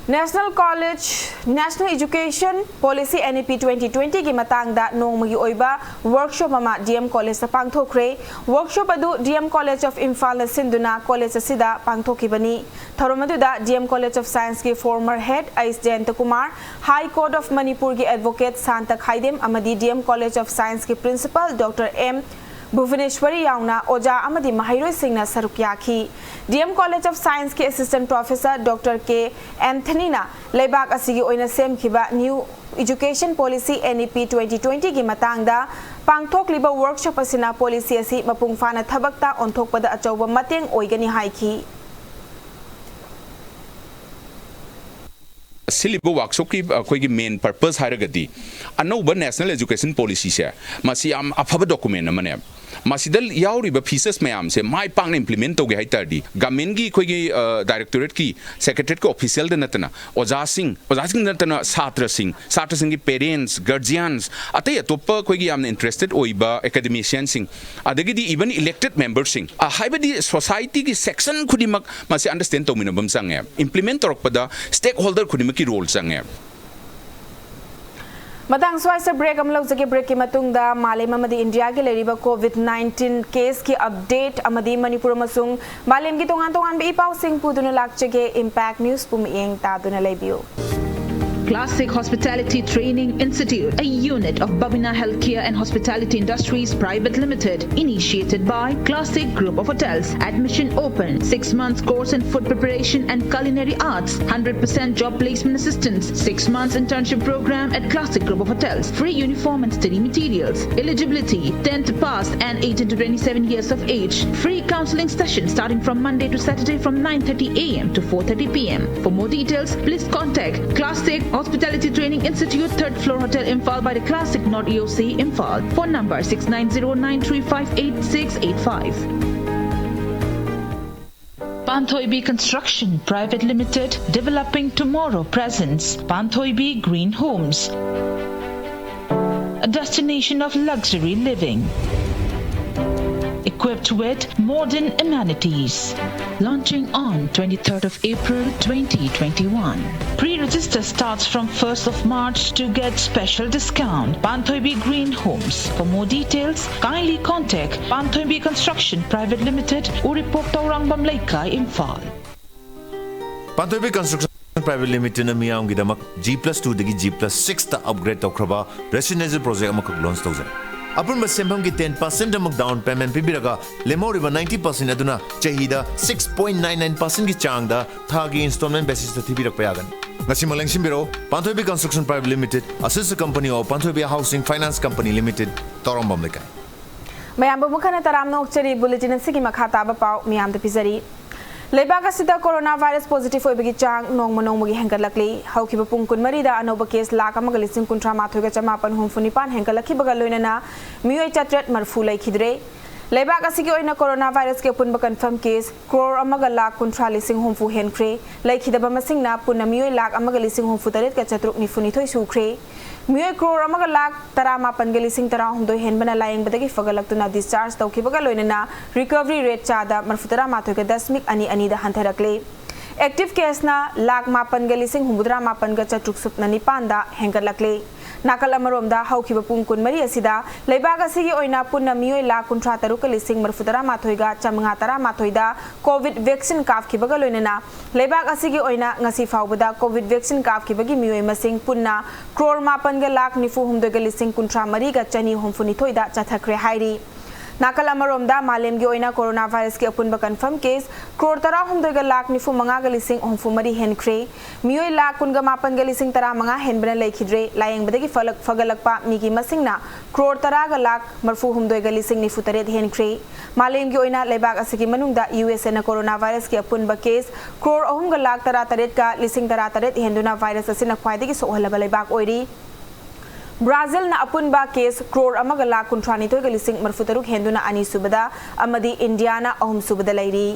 National College, National Education Policy N E P twenty twenty ꯒꯤ ꯃꯇꯥꯡꯗ ꯅꯣꯡꯃꯒꯤ ꯑꯣꯏꯕ workshop ꯑꯃ D M College ꯇ ꯄꯥꯡꯊꯣꯛꯈ꯭ꯔꯦ꯫ Workshop ꯑꯗꯨ D M College of ꯏꯝꯐꯥꯜꯅ ꯁꯤꯟꯗꯨꯅ ꯀꯣꯂꯦꯖ ꯑꯁꯤꯗ ꯄꯥꯡꯊꯣꯛꯈꯤꯕꯅꯤ꯫ ꯊꯧꯔꯝ ꯑꯗꯨꯗ D M College of Science ꯀꯤ former head ꯑꯩꯁ Jayant Kumar, High Court of ꯃꯅꯤꯄꯨꯔꯒꯤ advocate ꯁꯥꯟꯇ ꯈꯥꯏꯗꯦꯝ ꯑꯃꯗꯤ D M College of Science ꯀꯤ principal ꯗꯣꯛꯇꯔ ꯑꯦꯝ ꯚꯨꯕꯅꯦꯁ꯭ꯋꯔꯤ ꯌꯥꯎꯅ ꯑꯣꯖꯥ ꯑꯃꯗꯤ ꯃꯍꯩꯔꯣꯏꯁꯤꯡꯅ ꯁꯔꯨꯛ ꯌꯥꯈꯤ꯫ ꯗꯤ ꯑꯦꯝ ꯀꯣꯂꯦꯖ ꯑꯣꯐ ꯁꯥꯏꯟꯁꯀꯤ ꯑꯦꯁꯤꯁꯇꯦꯟꯠ ꯄ꯭ꯔꯣꯐꯦꯁꯔ ꯗꯣꯛꯇꯔ ꯀꯦ ꯑꯦꯟꯊꯅꯤꯅ ꯂꯩꯕꯥꯛ ꯑꯁꯤꯒꯤ ꯑꯣꯏꯅ ꯁꯦꯝꯈꯤꯕ new education policy, N E P twenty twenty ꯒꯤ ꯃꯇꯥꯡꯗ ꯄꯥꯡꯊꯣꯛꯂꯤꯕ ꯋꯥꯔꯛꯁꯣꯞ ꯑꯁꯤꯅ ꯄꯣꯂꯤꯁꯤ ꯑꯁꯤ ꯃꯄꯨꯡ ꯐꯥꯅ ꯊꯕꯛꯇ ꯑꯣꯟꯊꯣꯛꯄꯗ ꯑꯆꯧꯕ ꯃꯇꯦꯡ ꯑꯣꯏꯒꯅꯤ ꯍꯥꯏꯈꯤ꯫ ꯁꯤꯜꯂꯤꯕ ꯋꯥꯔꯛꯁꯣꯞꯀꯤ ꯑꯩꯈꯣꯏꯒꯤ ꯃꯦꯟ ꯄꯔꯄꯁ ꯍꯥꯏꯔꯒꯗꯤ, ꯑꯅꯧꯕ ꯅꯦꯁꯅꯦꯜ ꯑꯦꯖꯨꯀꯦꯁꯟ ꯄꯣꯂꯤꯁꯤꯁꯦ, ꯃꯁꯤ ꯌꯥꯝ ꯑꯐꯕ ꯗꯣꯀꯨꯃꯦꯟ ꯑꯃꯅꯦ꯫ ꯃꯁꯤꯗ ꯌꯥꯎꯔꯤꯕ ꯐꯤꯆꯔꯁ ꯃꯌꯥꯝꯁꯦ ꯃꯥꯏ ꯄꯥꯛꯅ ꯏꯝꯄ꯭ꯂꯤꯃꯦꯟ ꯇꯧꯒꯦ ꯍꯥꯏ ꯇꯥꯔꯗꯤ, ꯒꯃꯦꯟꯒꯤ ꯑꯩꯈꯣꯏꯒꯤ, ꯑ, ꯗꯥꯏꯔꯦꯛꯇꯣꯔꯦꯠꯀꯤ ꯁꯦꯀ꯭ꯔꯦꯇꯔꯤꯌꯦꯠꯀꯤ ꯑꯣꯐꯤꯁꯤꯌꯦꯜꯗ ꯅꯠꯇꯅ, ꯑꯣꯖꯥꯁꯤꯡ, ꯑꯣꯖꯥꯁꯤꯡ ꯅꯠꯇꯅ ꯁꯥꯇ꯭ꯔꯁꯤꯡ, ꯁꯥꯇ꯭ꯔꯁꯤꯡꯒꯤ ꯄꯦꯔꯦꯟꯠꯁ, ꯒꯥꯔꯖꯤꯌꯥꯟꯁ, ꯑꯇꯩ ꯑꯇꯣꯞꯄ ꯑꯩꯈꯣꯏꯒꯤ ꯌꯥꯝꯅ ꯏꯟꯇꯔꯦꯁꯇꯦꯠ ꯑꯣꯏꯕ ꯑꯦꯀꯥꯗꯦꯃꯤꯁꯤꯌꯟꯁꯤꯡ, ꯑꯗꯒꯤꯗꯤ ꯏꯚꯟ ꯏꯂꯦꯛꯇꯦꯠ ꯃꯦꯝꯕꯔꯁꯤꯡ, ꯑ, ꯍꯥꯏꯕꯗꯤ ꯁꯣꯁꯥꯏꯇꯤꯒꯤ ꯁꯦꯛꯁꯟ ꯈꯨꯗꯤꯡꯃꯛ ꯃꯁꯤ ꯑꯟꯗꯔꯁ꯭ꯇꯦꯟ ꯇꯧꯃꯤꯟꯅꯕ ꯑꯃ ꯆꯪꯉꯦ꯫ ꯏꯝꯄ꯭ꯂꯤꯃꯦꯟ ꯇꯧꯔꯛꯄꯗ ꯁ꯭ꯇꯦꯛ ꯍꯣꯜꯗꯔ ꯈꯨꯗꯤꯡꯃꯛꯀꯤ ꯔꯣꯜ ꯆꯪꯉꯦ꯫ ꯃꯇꯥꯡ ꯁ꯭ꯋꯥꯏꯁꯤꯗ ꯕ꯭ꯔꯦꯛ ꯑꯃ ꯂꯧꯖꯒꯦ꯫ ꯕ꯭ꯔꯦꯛꯀꯤ ꯃꯇꯨꯡꯗ ꯃꯥꯂꯦꯝ ꯑꯃꯗꯤ ꯏꯟꯗꯤꯌꯥꯒꯤ ꯂꯩꯔꯤꯕ ꯀꯣꯚꯤꯗ ꯅꯥꯏꯟꯇꯤꯟ ꯀꯦꯁꯀꯤ ꯑꯞꯗꯦꯠ ꯑꯃꯗꯤ ꯃꯅꯤꯄꯨꯔ ꯑꯃꯁꯨꯡ ꯃꯥꯂꯦꯝꯒꯤ ꯇꯣꯉꯥꯟ ꯇꯣꯉꯥꯟꯕ ꯏ ꯄꯥꯎꯁꯤꯡ ꯄꯨꯗꯨꯅ ꯂꯥꯛꯆꯒꯦ꯫ ꯏꯝꯄꯦꯛ ꯅ꯭ꯌꯨꯁꯄꯨ ꯃꯤꯠꯌꯦꯡ ꯇꯥꯗꯨꯅ ꯂꯩꯕꯤꯌꯨ꯫ Classic Hospitality Training Institute, a unit of Babina Healthcare and Hospitality Industries Private Limited, initiated by Classic Group of Hotels. Admission open. Six months course in food preparation and culinary arts. Hundred percent job placement assistance. Six months internship program at Classic Group of Hotels. Free uniform and study materials. Eligibility: tenth pass and eighteen to twenty-seven years of age. Free counseling session starting from Monday to Saturday from nine thirty a m to four thirty p m. For more details, please contact Classic Hospitality Training Institute, third floor, Hotel Imphal, by the Classic North E O C, Imphal. Phone number six nine zero nine three five eight six eight five. Panthoibi Construction Private Limited, developing tomorrow, presents Panthoibi Green Homes, a destination of luxury living, equipped with modern amenities. Launching on twenty-third of April twenty twenty-one. Pre-register starts from first of March to get special discount. Panthoibi Green Homes. For more details, kindly contact Panthoibi Construction Private Limited, Uripok, Taurangam Leikai, Imphal. Panthoibi Construction Private Limitedꯅ ꯃꯤꯌꯥꯝꯒꯤꯗꯃꯛ G plus two ꯗꯒꯤ G plus six ꯇ upgrade ꯇꯧꯈ꯭ꯔꯕ residential project ꯑꯃꯈꯛ launch ꯇꯧꯖꯔꯤ꯫ ꯑꯄꯨꯟꯕ ꯁꯦꯟꯐꯝꯒꯤ ten percent ꯑꯃꯨꯛ down payment ꯄꯤꯕꯤꯔꯒ, ꯂꯦꯝꯍꯧꯔꯤꯕ ninety percent ꯑꯗꯨꯅ ꯆꯍꯤꯗ six point nine nine percent ꯒꯤ ꯆꯥꯡꯗ ꯊꯥꯒꯤ installment basis ꯇ ꯊꯤꯕꯤꯔꯛꯄ ꯌꯥꯒꯅꯤ꯫ ꯉꯁꯤꯃꯛ ꯂꯦꯡꯁꯤꯟꯕꯤꯔꯛꯎ꯫ ꯄꯥꯟꯊꯣꯏꯕꯤ Construction Private Limited, a sister company of Panthoibi Housing Finance Company Limited, ꯇꯧꯔꯝꯕꯝ ꯂꯩꯀꯥꯏ꯫ ꯃꯌꯥꯝꯕꯨ ꯑꯃꯨꯛ ꯍꯟꯅ ꯇꯔꯥꯝꯅ ꯑꯣꯛꯆꯔꯤ꯫ Bulletin ꯑꯁꯤꯒꯤ ꯃꯈꯥ ꯇꯥꯕ ꯄꯥꯎ ꯃꯤꯌꯥꯝꯗ ꯄꯤꯖꯔꯤ꯫ ꯂꯩꯕꯥꯛ ꯑꯁꯤꯗ corona virus positive ꯑꯣꯏꯕꯒꯤ ꯆꯥꯡ ꯅꯣꯡꯃ ꯅꯣꯡꯃꯒꯤ ꯍꯦꯟꯒꯠꯂꯛꯂꯤ꯫ ꯍꯧꯈꯤꯕ ꯄꯨꯡ ꯀꯨꯟꯃꯔꯤꯗ ꯑꯅꯧꯕ case ꯂꯥꯈ ꯑꯃꯒ ꯂꯤꯁꯤꯡ ꯀꯨꯟꯊ꯭ꯔꯥ ꯃꯥꯊꯣꯏꯒ ꯆꯃꯥꯄꯟ ꯍꯨꯝꯐꯨ ꯅꯤꯄꯥꯟ ꯍꯦꯟꯒꯠꯂꯛꯈꯤꯕꯒ ꯂꯣꯏꯅꯅ ꯃꯤꯑꯣꯏ ꯆꯥꯇ꯭ꯔꯦꯠ ꯃꯔꯤꯐꯨ ꯂꯩꯈꯤꯗ꯭ꯔꯦ꯫ ꯂꯩꯕꯥꯛ ꯑꯁꯤꯒꯤ ꯑꯣꯏꯅ corona virus ꯀꯤ ꯑꯄꯨꯟꯕ confirm case crore ꯑꯃꯒ ꯂꯥꯈ ꯀꯨꯟꯊ꯭ꯔꯥ ꯂꯤꯁꯤꯡ ꯍꯨꯝꯐꯨ ꯍꯦꯟꯈ꯭ꯔꯦ꯫ ꯂꯩꯈꯤꯗꯕ ꯃꯁꯤꯡꯅ ꯄꯨꯟꯅ ꯃꯤꯑꯣꯏ ꯂꯥꯈ ꯑꯃꯒ ꯂꯤꯁꯤꯡ ꯍꯨꯝꯐꯨ ꯇꯔꯦꯠꯀ ꯆꯥꯇ꯭ꯔꯨꯛ ꯅꯤꯐꯨ ꯅꯤꯊꯣꯏ ꯁꯨꯈ꯭ꯔꯦ꯫ ꯃꯤꯑꯣꯏ crore ꯑꯃꯒ ꯂꯥꯈ ꯇꯔꯥꯃꯥꯄꯟꯒ ꯂꯤꯁꯤꯡ ꯇꯔꯥꯍꯨꯝꯗꯣꯏ ꯍꯦꯟꯕꯅ ꯂꯥꯌꯦꯡꯕꯗꯒꯤ ꯐꯒꯠꯂꯛꯇꯨꯅ discharge ꯇꯧꯈꯤꯕꯒ ꯂꯣꯏꯅꯅ recovery rate ꯆꯥꯗ ꯃꯔꯤꯐꯨ ꯇꯔꯥꯃꯥꯊꯣꯏꯒ ꯗꯁꯃꯤꯛ ꯑꯅꯤ ꯑꯅꯤꯗ ꯍꯟꯊꯔꯛꯂꯦ꯫ Active case ꯅ ꯂꯥꯈ ꯃꯥꯄꯟꯒ ꯂꯤꯁꯤꯡ ꯍꯨꯝꯐꯨꯇꯔꯥ ꯃꯥꯄꯟꯒ ꯆꯥꯇ꯭ꯔꯨꯛ ꯁꯨꯞꯅ ꯅꯤꯄꯥꯟꯗ ꯍꯦꯟꯒꯠꯂꯛꯂꯦ꯫ ꯅꯥꯀꯜ ꯑꯃꯔꯣꯝꯗ, ꯍꯧꯈꯤꯕ ꯄꯨꯡ ꯀꯨꯟꯃꯔꯤ ꯑꯁꯤꯗ ꯂꯩꯕꯥꯛ ꯑꯁꯤꯒꯤ ꯑꯣꯏꯅ ꯄꯨꯟꯅ ꯃꯤꯑꯣꯏ ꯂꯥꯈ ꯀꯨꯟꯊ꯭ꯔꯥ ꯇꯔꯨꯛꯀ ꯂꯤꯁꯤꯡ ꯃꯔꯤꯐꯨ ꯇꯔꯥ ꯃꯥꯊꯣꯏꯒ ꯆꯥꯃꯉꯥ ꯇꯔꯥ ꯃꯥꯊꯣꯏꯗ COVID vaccine ꯀꯥꯞꯈꯤꯕꯒ ꯂꯣꯏꯅꯅ ꯂꯩꯕꯥꯛ ꯑꯁꯤꯒꯤ ꯑꯣꯏꯅ ꯉꯁꯤ ꯐꯥꯎꯕꯗ COVID vaccine ꯀꯥꯞꯈꯤꯕꯒꯤ ꯃꯤꯑꯣꯏ ꯃꯁꯤꯡ ꯄꯨꯟꯅ crore ꯃꯥꯄꯟꯒ ꯂꯥꯈ ꯅꯤꯐꯨ ꯍꯨꯝꯗꯣꯏꯒ ꯂꯤꯁꯤꯡ ꯀꯨꯟꯊ꯭ꯔꯥ ꯃꯔꯤꯒ ꯆꯅꯤ ꯍꯨꯝꯐꯨ ꯅꯤꯊꯣꯏꯗ ꯆꯠꯊꯈ꯭ꯔꯦ ꯍꯥꯏꯔꯤ꯫ ꯅꯥꯀꯜ ꯑꯃꯔꯣꯝꯗ, ꯃꯥꯂꯦꯝꯒꯤ ꯑꯣꯏꯅ corona virus ꯀꯤ ꯑꯄꯨꯟꯕ confirm case crore ꯇꯔꯥꯍꯨꯝꯗꯣꯏꯒ ꯂꯥꯈ ꯅꯤꯐꯨ ꯃꯉꯥꯒ ꯂꯤꯁꯤꯡ ꯍꯨꯝꯐꯨ ꯃꯔꯤ ꯍꯦꯟꯈ꯭ꯔꯦ꯫ ꯃꯤꯑꯣꯏ ꯂꯥꯈ ꯀꯨꯟꯒ ꯃꯥꯄꯟꯒ ꯂꯤꯁꯤꯡ ꯇꯔꯥꯃꯉꯥ ꯍꯦꯟꯕꯅ ꯂꯩꯈꯤꯗ꯭ꯔꯦ꯫ ꯂꯥꯌꯦꯡꯕꯗꯒꯤ ꯐꯂꯛ-, ꯐꯒꯠꯂꯛꯄ ꯃꯤꯒꯤ ꯃꯁꯤꯡꯅ crore ꯇꯔꯥꯒ ꯂꯥꯈ ꯃꯔꯤꯐꯨ ꯍꯨꯝꯗꯣꯏꯒ ꯂꯤꯁꯤꯡ ꯅꯤꯐꯨ ꯇꯔꯦꯠ ꯍꯦꯟꯈ꯭ꯔꯦ꯫ ꯃꯥꯂꯦꯝꯒꯤ ꯑꯣꯏꯅ ꯂꯩꯕꯥꯛ ꯑꯁꯤꯒꯤ ꯃꯅꯨꯡꯗ U S A ꯅ corona virus ꯀꯤ ꯑꯄꯨꯟꯕ case crore ꯑꯍꯨꯝꯒ ꯂꯥꯈ ꯇꯔꯥ ꯇꯔꯦꯠꯀ ꯂꯤꯁꯤꯡ ꯇꯔꯥ ꯇꯔꯦꯠ ꯍꯦꯟꯗꯨꯅ virus ꯑꯁꯤꯅ ꯈ꯭ꯋꯥꯏꯗꯒꯤ ꯁꯣꯛꯍꯜꯂꯕ ꯂꯩꯕꯥꯛ ꯑꯣꯏꯔꯤ꯫ ꯕ꯭ꯔꯥꯖꯤꯜꯅ ꯑꯄꯨꯟꯕ case crore ꯑꯃꯒ ꯂꯥꯈ ꯀꯨꯟꯊ꯭ꯔꯥ ꯅꯤꯊꯣꯏꯒ ꯂꯤꯁꯤꯡ ꯃꯔꯤꯐꯨ ꯇꯔꯨꯛ ꯍꯦꯟꯗꯨꯅ ꯑꯅꯤꯁꯨꯕꯗ ꯑꯃꯗꯤ ꯏꯟꯗꯤꯌꯥꯅ ꯑꯍꯨꯝꯁꯨꯕꯗ ꯂꯩꯔꯤ꯫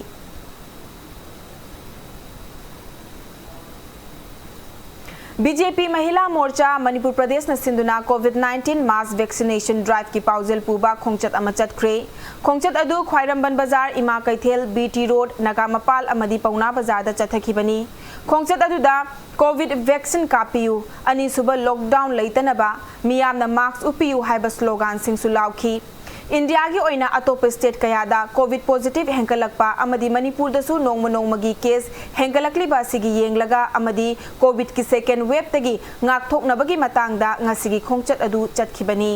B J P ꯃꯍꯤꯂꯥ ꯃꯣꯔꯆꯥ ꯃꯅꯤꯄꯨꯔ ꯄ꯭ꯔꯗꯦꯁꯅ ꯁꯤꯟꯗꯨꯅ COVID nineteen mass vaccination drive ꯀꯤ ꯄꯥꯎꯖꯦꯜ ꯄꯨꯕ ꯈꯣꯡꯆꯠ ꯑꯃ ꯆꯠꯈ꯭ꯔꯦ꯫ ꯈꯣꯡꯆꯠ ꯑꯗꯨ ꯈ꯭ꯋꯥꯏꯔꯝꯕꯟ ꯕꯖꯥꯔ, ꯏꯃꯥ ꯀꯩꯊꯦꯜ, B T Road, ꯅꯥꯒꯥ ꯃꯄꯥꯜ ꯑꯃꯗꯤ ꯄꯥꯎꯅꯥ ꯕꯖꯥꯔꯗ ꯆꯠꯊꯈꯤꯕꯅꯤ꯫ ꯈꯣꯡꯆꯠ ꯑꯗꯨꯗ COVID vaccine ꯀꯥꯞꯄꯤꯌꯨ, ꯑꯅꯤꯁꯨꯕ lockdown ꯂꯩꯇꯅꯕ, ꯃꯤꯌꯥꯝꯅ mask ꯎꯞꯄꯤꯌꯨ ꯍꯥꯏꯕ slogan ꯁꯤꯡꯁꯨ ꯂꯥꯎꯈꯤ꯫ ꯏꯟꯗꯤꯌꯥꯒꯤ ꯑꯣꯏꯅ ꯑꯇꯣꯞꯄ state ꯀꯌꯥꯗ COVID positive ꯍꯦꯟꯒꯠꯂꯛꯄ ꯑꯃꯗꯤ ꯃꯅꯤꯄꯨꯔꯗꯁꯨ ꯅꯣꯡꯃ ꯅꯣꯡꯃꯒꯤ case ꯍꯦꯟꯒꯠꯂꯛꯂꯤꯕ ꯑꯁꯤꯒꯤ ꯌꯦꯡꯂꯒ ꯑꯃꯗꯤ COVID ꯀꯤ second wave ꯇꯒꯤ ꯉꯥꯛꯊꯣꯛꯅꯕꯒꯤ ꯃꯇꯥꯡꯗ ꯉꯁꯤꯒꯤ ꯈꯣꯡꯆꯠ ꯑꯗꯨ ꯆꯠꯈꯤꯕꯅꯤ꯫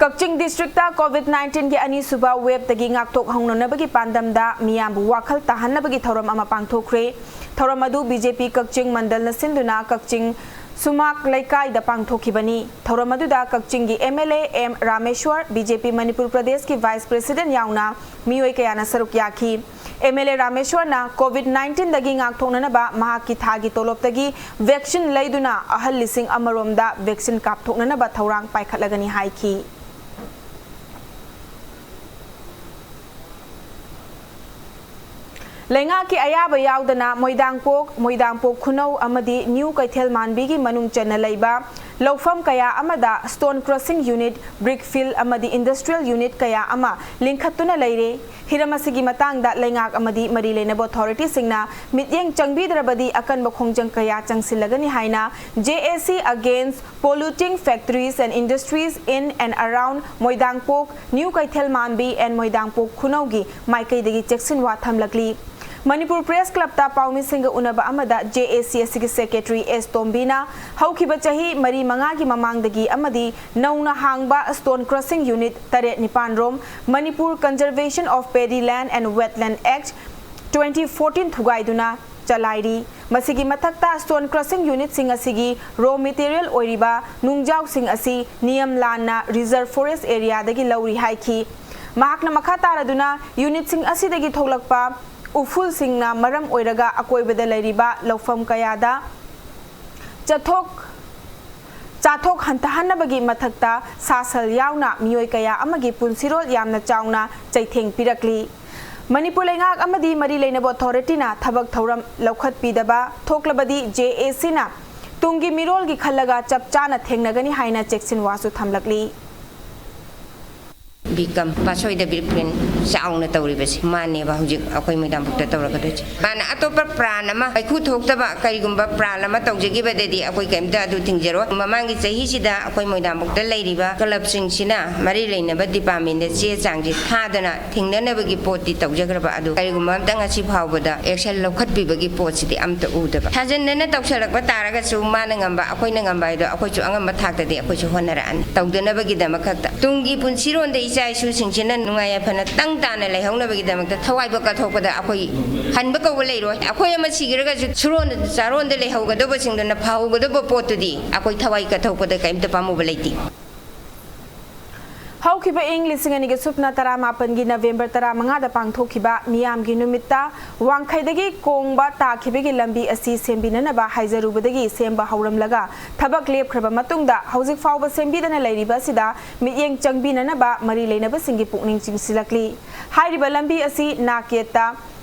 ꯀꯛꯆꯤꯡ ꯗꯤꯁꯇ꯭ꯔꯤꯛꯇ ꯀꯣꯚꯤꯗ ꯅꯥꯏꯟꯇꯤꯟꯒꯤ ꯑꯅꯤꯁꯨꯕ ꯋꯦꯕꯇꯒꯤ ꯉꯥꯛꯊꯣꯛꯍꯧꯅꯅꯕꯒꯤ ꯄꯥꯟꯗꯝꯗ ꯃꯤꯌꯥꯝꯕꯨ ꯋꯥꯈꯜ ꯇꯥꯍꯟꯅꯕꯒꯤ ꯊꯧꯔꯝ ꯑꯃ ꯄꯥꯡꯊꯣꯛꯈ꯭ꯔꯦ꯫ ꯊꯧꯔꯝ ꯑꯗꯨ ꯕꯤ ꯖꯦ ꯄꯤ ꯀꯛꯆꯤꯡ ꯃꯟꯗꯜꯅ ꯁꯤꯟꯗꯨꯅ ꯀꯛꯆꯤꯡ ꯁꯨꯃꯥꯛ ꯂꯩꯀꯥꯏꯗ ꯄꯥꯡꯊꯣꯛꯈꯤꯕꯅꯤ꯫ ꯊꯧꯔꯝ ꯑꯗꯨꯗ ꯀꯛꯆꯤꯡꯒꯤ M L A M Rameshwar, B J P Manipur ꯄ꯭ꯔꯗꯦꯁꯀꯤ ꯚꯥꯏꯁ ꯄ꯭ꯔꯦꯁꯤꯗꯦꯟꯠ ꯌꯥꯎꯅ ꯃꯤꯑꯣꯏ ꯀꯌꯥꯅ ꯁꯔꯨꯛ ꯌꯥꯈꯤ꯫ ꯑꯦꯝ ꯑꯦꯜ ꯑꯦ ꯔꯥꯃꯦꯁ꯭ꯋꯔꯅ ꯀꯣꯚꯤꯗ ꯅꯥꯏꯟꯇꯤꯟꯗꯒꯤ ꯉꯥꯛꯊꯣꯛꯅꯅꯕ ꯃꯍꯥꯛꯀꯤ ꯊꯥꯒꯤ ꯇꯣꯂꯣꯞꯇꯒꯤ ꯚꯦꯛꯁꯤꯟ ꯂꯩꯗꯨꯅ ꯑꯍꯜ ꯂꯤꯁꯤꯡ ꯑꯃꯔꯣꯝꯗ ꯚꯦꯛꯁꯤꯟ ꯀꯥꯞꯊꯣꯛꯅꯅꯕ ꯊꯧꯔꯥꯡ ꯄꯥꯏꯈꯠꯂꯒꯅꯤ ꯍꯥꯏꯈꯤ꯫ ꯂꯩꯉꯥꯛꯀꯤ ꯑꯌꯥꯕ ꯌꯥꯎꯗꯅ ꯃꯣꯏꯗꯥꯡꯄꯣꯛ, ꯃꯣꯏꯗꯥꯡꯄꯣꯛ ꯈꯨꯅꯧ ꯑꯃꯗꯤ ꯅ꯭ꯌꯨ ꯀꯩꯊꯦꯜ ꯃꯥꯟꯕꯤꯒꯤ ꯃꯅꯨꯡ ꯆꯟꯅ ꯂꯩꯕ ꯂꯧꯐꯝ ꯀꯌꯥ ꯑꯃꯗ stone crushing unit, brick fill ꯑꯃꯗꯤ industrial unit ꯀꯌꯥ ꯑꯃ ꯂꯤꯡꯈꯠꯇꯨꯅ ꯂꯩꯔꯦ꯫ ꯍꯤꯔꯝ ꯑꯁꯤꯒꯤ ꯃꯇꯥꯡꯗ ꯂꯩꯉꯥꯛ ꯑꯃꯗꯤ ꯃꯔꯤ ꯂꯩꯅꯕ ꯑꯣꯊꯣꯔꯤꯇꯤꯁꯤꯡꯅ ꯃꯤꯠꯌꯦꯡ ꯆꯪꯕꯤꯗ꯭ꯔꯕꯗꯤ ꯑꯀꯟꯕ ꯈꯣꯡꯖꯪ ꯀꯌꯥ ꯆꯪꯁꯤꯜꯂꯒꯅꯤ ꯍꯥꯏꯅ J A C Against Polluting Factories and Industries in and Around Moidangpok, new Keithel Manbi and ꯃꯣꯏꯗꯥꯡꯄꯣꯛ ꯈꯨꯅꯧꯒꯤ ꯃꯥꯏꯀꯩꯗꯒꯤ ꯆꯦꯛꯁꯤꯟꯋꯥ ꯊꯝꯂꯛꯂꯤ꯫ ꯃꯅꯤꯄꯨꯔ ꯄ꯭ꯔꯦꯁ ꯀ꯭ꯂꯕꯇ ꯄꯥꯎꯃꯤꯁꯤꯡꯒ ꯎꯅꯕ ꯑꯃꯗ J A C ꯑꯁꯤꯒꯤ ꯁꯦꯀ꯭ꯔꯦꯇꯔꯤ ꯑꯦꯁ ꯇꯣꯝꯕꯤꯅ ꯍꯧꯈꯤꯕ ꯆꯍꯤ ꯃꯔꯤ ꯃꯉꯥꯒꯤ ꯃꯃꯥꯡꯗꯒꯤ ꯑꯃꯗꯤ ꯅꯧꯅ ꯍꯥꯡꯕ stone crushing unit ꯇꯔꯦꯠ ꯅꯤꯄꯥꯟ ꯔꯣꯝ Manipur Conservation of Paddy Land and Wetland Act twenty fourteen ꯊꯨꯒꯥꯏꯗꯨꯅ ꯆꯂꯥꯏꯔꯤ꯫ ꯃꯁꯤꯒꯤ ꯃꯊꯛꯇ stone crushing unitꯁꯤꯡ ꯑꯁꯤꯒꯤ raw material ꯑꯣꯏꯔꯤꯕ ꯅꯨꯡꯖꯥꯎꯁꯤꯡ ꯑꯁꯤ ꯅꯤꯌꯝ ꯂꯥꯟꯅ reserve forest areaꯗꯒꯤ ꯂꯧꯔꯤ ꯍꯥꯏꯈꯤ꯫ ꯃꯍꯥꯛꯅ ꯃꯈꯥ ꯇꯥꯔꯗꯨꯅ unitꯁꯤꯡ ꯑꯁꯤꯗꯒꯤ ꯊꯣꯛꯂꯛꯄ ꯎꯐꯨꯜꯁꯤꯡꯅ ꯃꯔꯝ ꯑꯣꯏꯔꯒ ꯑꯀꯣꯏꯕꯗ ꯂꯩꯔꯤꯕ ꯂꯧꯐꯝ ꯀꯌꯥꯗ ꯆꯠꯊꯣꯛ ꯆꯥꯊꯣꯛ ꯍꯟꯊꯍꯟꯅꯕꯒꯤ ꯃꯊꯛꯇ ꯁꯥ ꯁꯟ ꯌꯥꯎꯅ ꯃꯤꯑꯣꯏ ꯀꯌꯥ ꯑꯃꯒꯤ ꯄꯨꯟꯁꯤꯔꯣꯜ ꯌꯥꯝꯅ ꯆꯥꯎꯅ ꯆꯩꯊꯦꯡ ꯄꯤꯔꯛꯂꯤ꯫ ꯃꯅꯤꯄꯨꯔ ꯂꯩꯉꯥꯛ ꯑꯃꯗꯤ ꯃꯔꯤ ꯂꯩꯅꯕ ꯑꯣꯊꯣꯔꯤꯇꯤꯅ ꯊꯕꯛ ꯊꯧꯔꯝ ꯂꯧꯈꯠꯄꯤꯗꯕ ꯊꯣꯛꯂꯕꯗꯤ J A Cꯅ ꯇꯨꯡꯒꯤ ꯃꯤꯔꯣꯜꯒꯤ ꯈꯜꯂꯒ ꯆꯞ ꯆꯥꯅ ꯊꯦꯡꯅꯒꯅꯤ ꯍꯥꯏꯅ ꯆꯦꯛꯁꯤꯟꯋꯥꯁꯨ ꯊꯝꯂꯛꯂꯤ꯫ ꯕꯤꯀꯝ ꯄꯥꯠꯁꯣꯏꯗꯕꯤ ꯄ꯭ꯔꯤꯟ ꯆꯥꯎꯅ ꯇꯧꯔꯤꯕꯁꯦ ꯃꯥꯅꯦꯕ ꯍꯧꯖꯤꯛ ꯑꯩꯈꯣꯏ ꯃꯣꯏꯔꯥꯡꯕꯨꯛꯇ ꯇꯧꯔꯛꯀꯗꯣꯏꯁꯦ꯫ ꯃꯥꯅ ꯑꯇꯣꯞꯄ ꯄ꯭ꯔꯥꯟ ꯑꯃ ꯃꯩꯈꯨ ꯊꯣꯛꯇꯕ ꯀꯔꯤꯒꯨꯝꯕ ꯄ꯭ꯔꯥꯟ ꯑꯃ ꯇꯧꯖꯈꯤꯕꯗꯗꯤ ꯑꯩꯈꯣꯏ ꯀꯩꯝꯇ ꯑꯗꯨ ꯊꯤꯡꯖꯔꯣꯏ꯫ ꯃꯃꯥꯡꯒꯤ ꯆꯍꯤꯁꯤꯗ ꯑꯩꯈꯣꯏ ꯃꯣꯏꯔꯥꯡꯕꯨꯛꯇ ꯂꯩꯔꯤꯕ ꯀ꯭ꯂꯕꯁꯤꯡꯁꯤꯅ ꯃꯔꯤ ꯂꯩꯅꯕ ꯗꯤꯄꯥꯔꯠꯃꯦꯟꯗ ꯆꯦ ꯆꯥꯡꯁꯤ ꯊꯥꯗꯅ ꯊꯤꯡꯅꯅꯕꯒꯤ ꯄꯣꯠꯇꯤ ꯇꯧꯖꯈ꯭ꯔꯕ ꯑꯗꯨ ꯀꯔꯤꯒꯨꯝꯕ ꯑꯝꯇ ꯉꯁꯤ ꯐꯥꯎꯕꯗ ꯑꯦꯛꯁꯟ ꯂꯧꯈꯠꯄꯤꯕꯒꯤ ꯄꯣꯠꯁꯤꯗꯤ ꯑꯝꯇ ꯎꯗꯕ꯫ ꯊꯥꯖꯟꯗꯅ ꯇꯧꯁꯜꯂꯛꯄ ꯇꯥꯔꯒꯁꯨ ꯃꯥꯅ ꯉꯝꯕ ꯑꯩꯈꯣꯏꯅ ꯉꯝꯕ ꯍꯥꯏꯗꯣ ꯑꯩꯈꯣꯏꯁꯨ ꯑꯉꯝꯕ ꯊꯥꯛꯇꯗꯤ ꯑꯩꯈꯣꯏꯁꯨ ꯍꯣꯠꯅꯔꯛꯑꯅꯤ꯫ ꯇꯧꯗꯅꯕꯒꯤꯗꯃꯛ ꯈꯛꯇ ꯇꯨꯡꯒꯤ ꯄꯨꯟꯁꯤꯔꯣꯟꯗ ꯏꯆꯥ ꯏꯁꯨꯁꯤꯡꯁꯤꯅ ꯅꯨꯡꯉꯥꯏ ꯌꯥꯏꯐꯅ ꯇꯪ ꯇꯥꯅ ꯂꯩꯍꯧꯅꯕꯒꯤꯗꯃꯛꯇ ꯊꯋꯥꯏꯕ ꯀꯠꯊꯣꯛꯄꯗ ꯑꯩꯈꯣꯏ ꯍꯟꯕ ꯀꯧꯕ ꯂꯩꯔꯣꯏ꯫ ꯑꯩꯈꯣꯏ ꯑꯃ ꯁꯤꯈ꯭ꯔꯒꯁꯨ ꯁꯨꯔꯣꯟ ꯆꯥꯔꯣꯟꯗ ꯂꯩꯍꯧꯒꯗꯧꯕꯁꯤꯡꯗꯨꯅ ꯐꯍꯧꯒꯗꯧꯕ ꯄꯣꯠꯇꯨꯗꯤ ꯑꯩꯈꯣꯏ ꯊꯋꯥꯏ ꯀꯠꯊꯣꯛꯄꯗ ꯀꯔꯤꯝꯇ ꯄꯥꯝꯃꯨꯕ ꯂꯩꯇꯦ꯫ ꯍꯧꯈꯤꯕ ꯏꯪ ꯂꯤꯁꯤꯡ ꯑꯅꯤꯒ ꯁꯨꯞꯅ ꯇꯔꯥꯃꯥꯄꯟꯒꯤ ꯅꯕꯦꯝꯕꯔ ꯇꯔꯥꯃꯉꯥꯗ ꯄꯥꯡꯊꯣꯛꯈꯤꯕ ꯃꯤꯌꯥꯝꯒꯤ ꯅꯨꯃꯤꯠꯇ ꯋꯥꯡꯈꯩꯗꯒꯤ ꯀꯣꯡꯕ ꯇꯥꯈꯤꯕꯒꯤ ꯂꯝꯕꯤ ꯑꯁꯤ ꯁꯦꯝꯕꯤꯅꯅꯕ ꯍꯥꯏꯖꯔꯨꯕꯗꯒꯤ ꯁꯦꯝꯕ ꯍꯧꯔꯝꯂꯒ ꯊꯕꯛ ꯂꯦꯞꯈ꯭ꯔꯕ ꯃꯇꯨꯡꯗ ꯍꯧꯖꯤꯛ ꯐꯥꯎꯕ ꯁꯦꯝꯕꯤꯗꯅ ꯂꯩꯔꯤꯕ ꯑꯁꯤꯗ ꯃꯤꯠꯌꯦꯡ ꯆꯪꯕꯤꯅꯅꯕ ꯃꯔꯤ ꯂꯩꯅꯕꯁꯤꯡꯒꯤ ꯄꯨꯛꯅꯤꯡ ꯆꯤꯡꯁꯤꯜꯂꯛꯂꯤ꯫ ꯍꯥꯏꯔꯤꯕ ꯂꯝꯕꯤ ꯑꯁꯤ ꯅꯥꯛ ꯌꯦꯠꯇ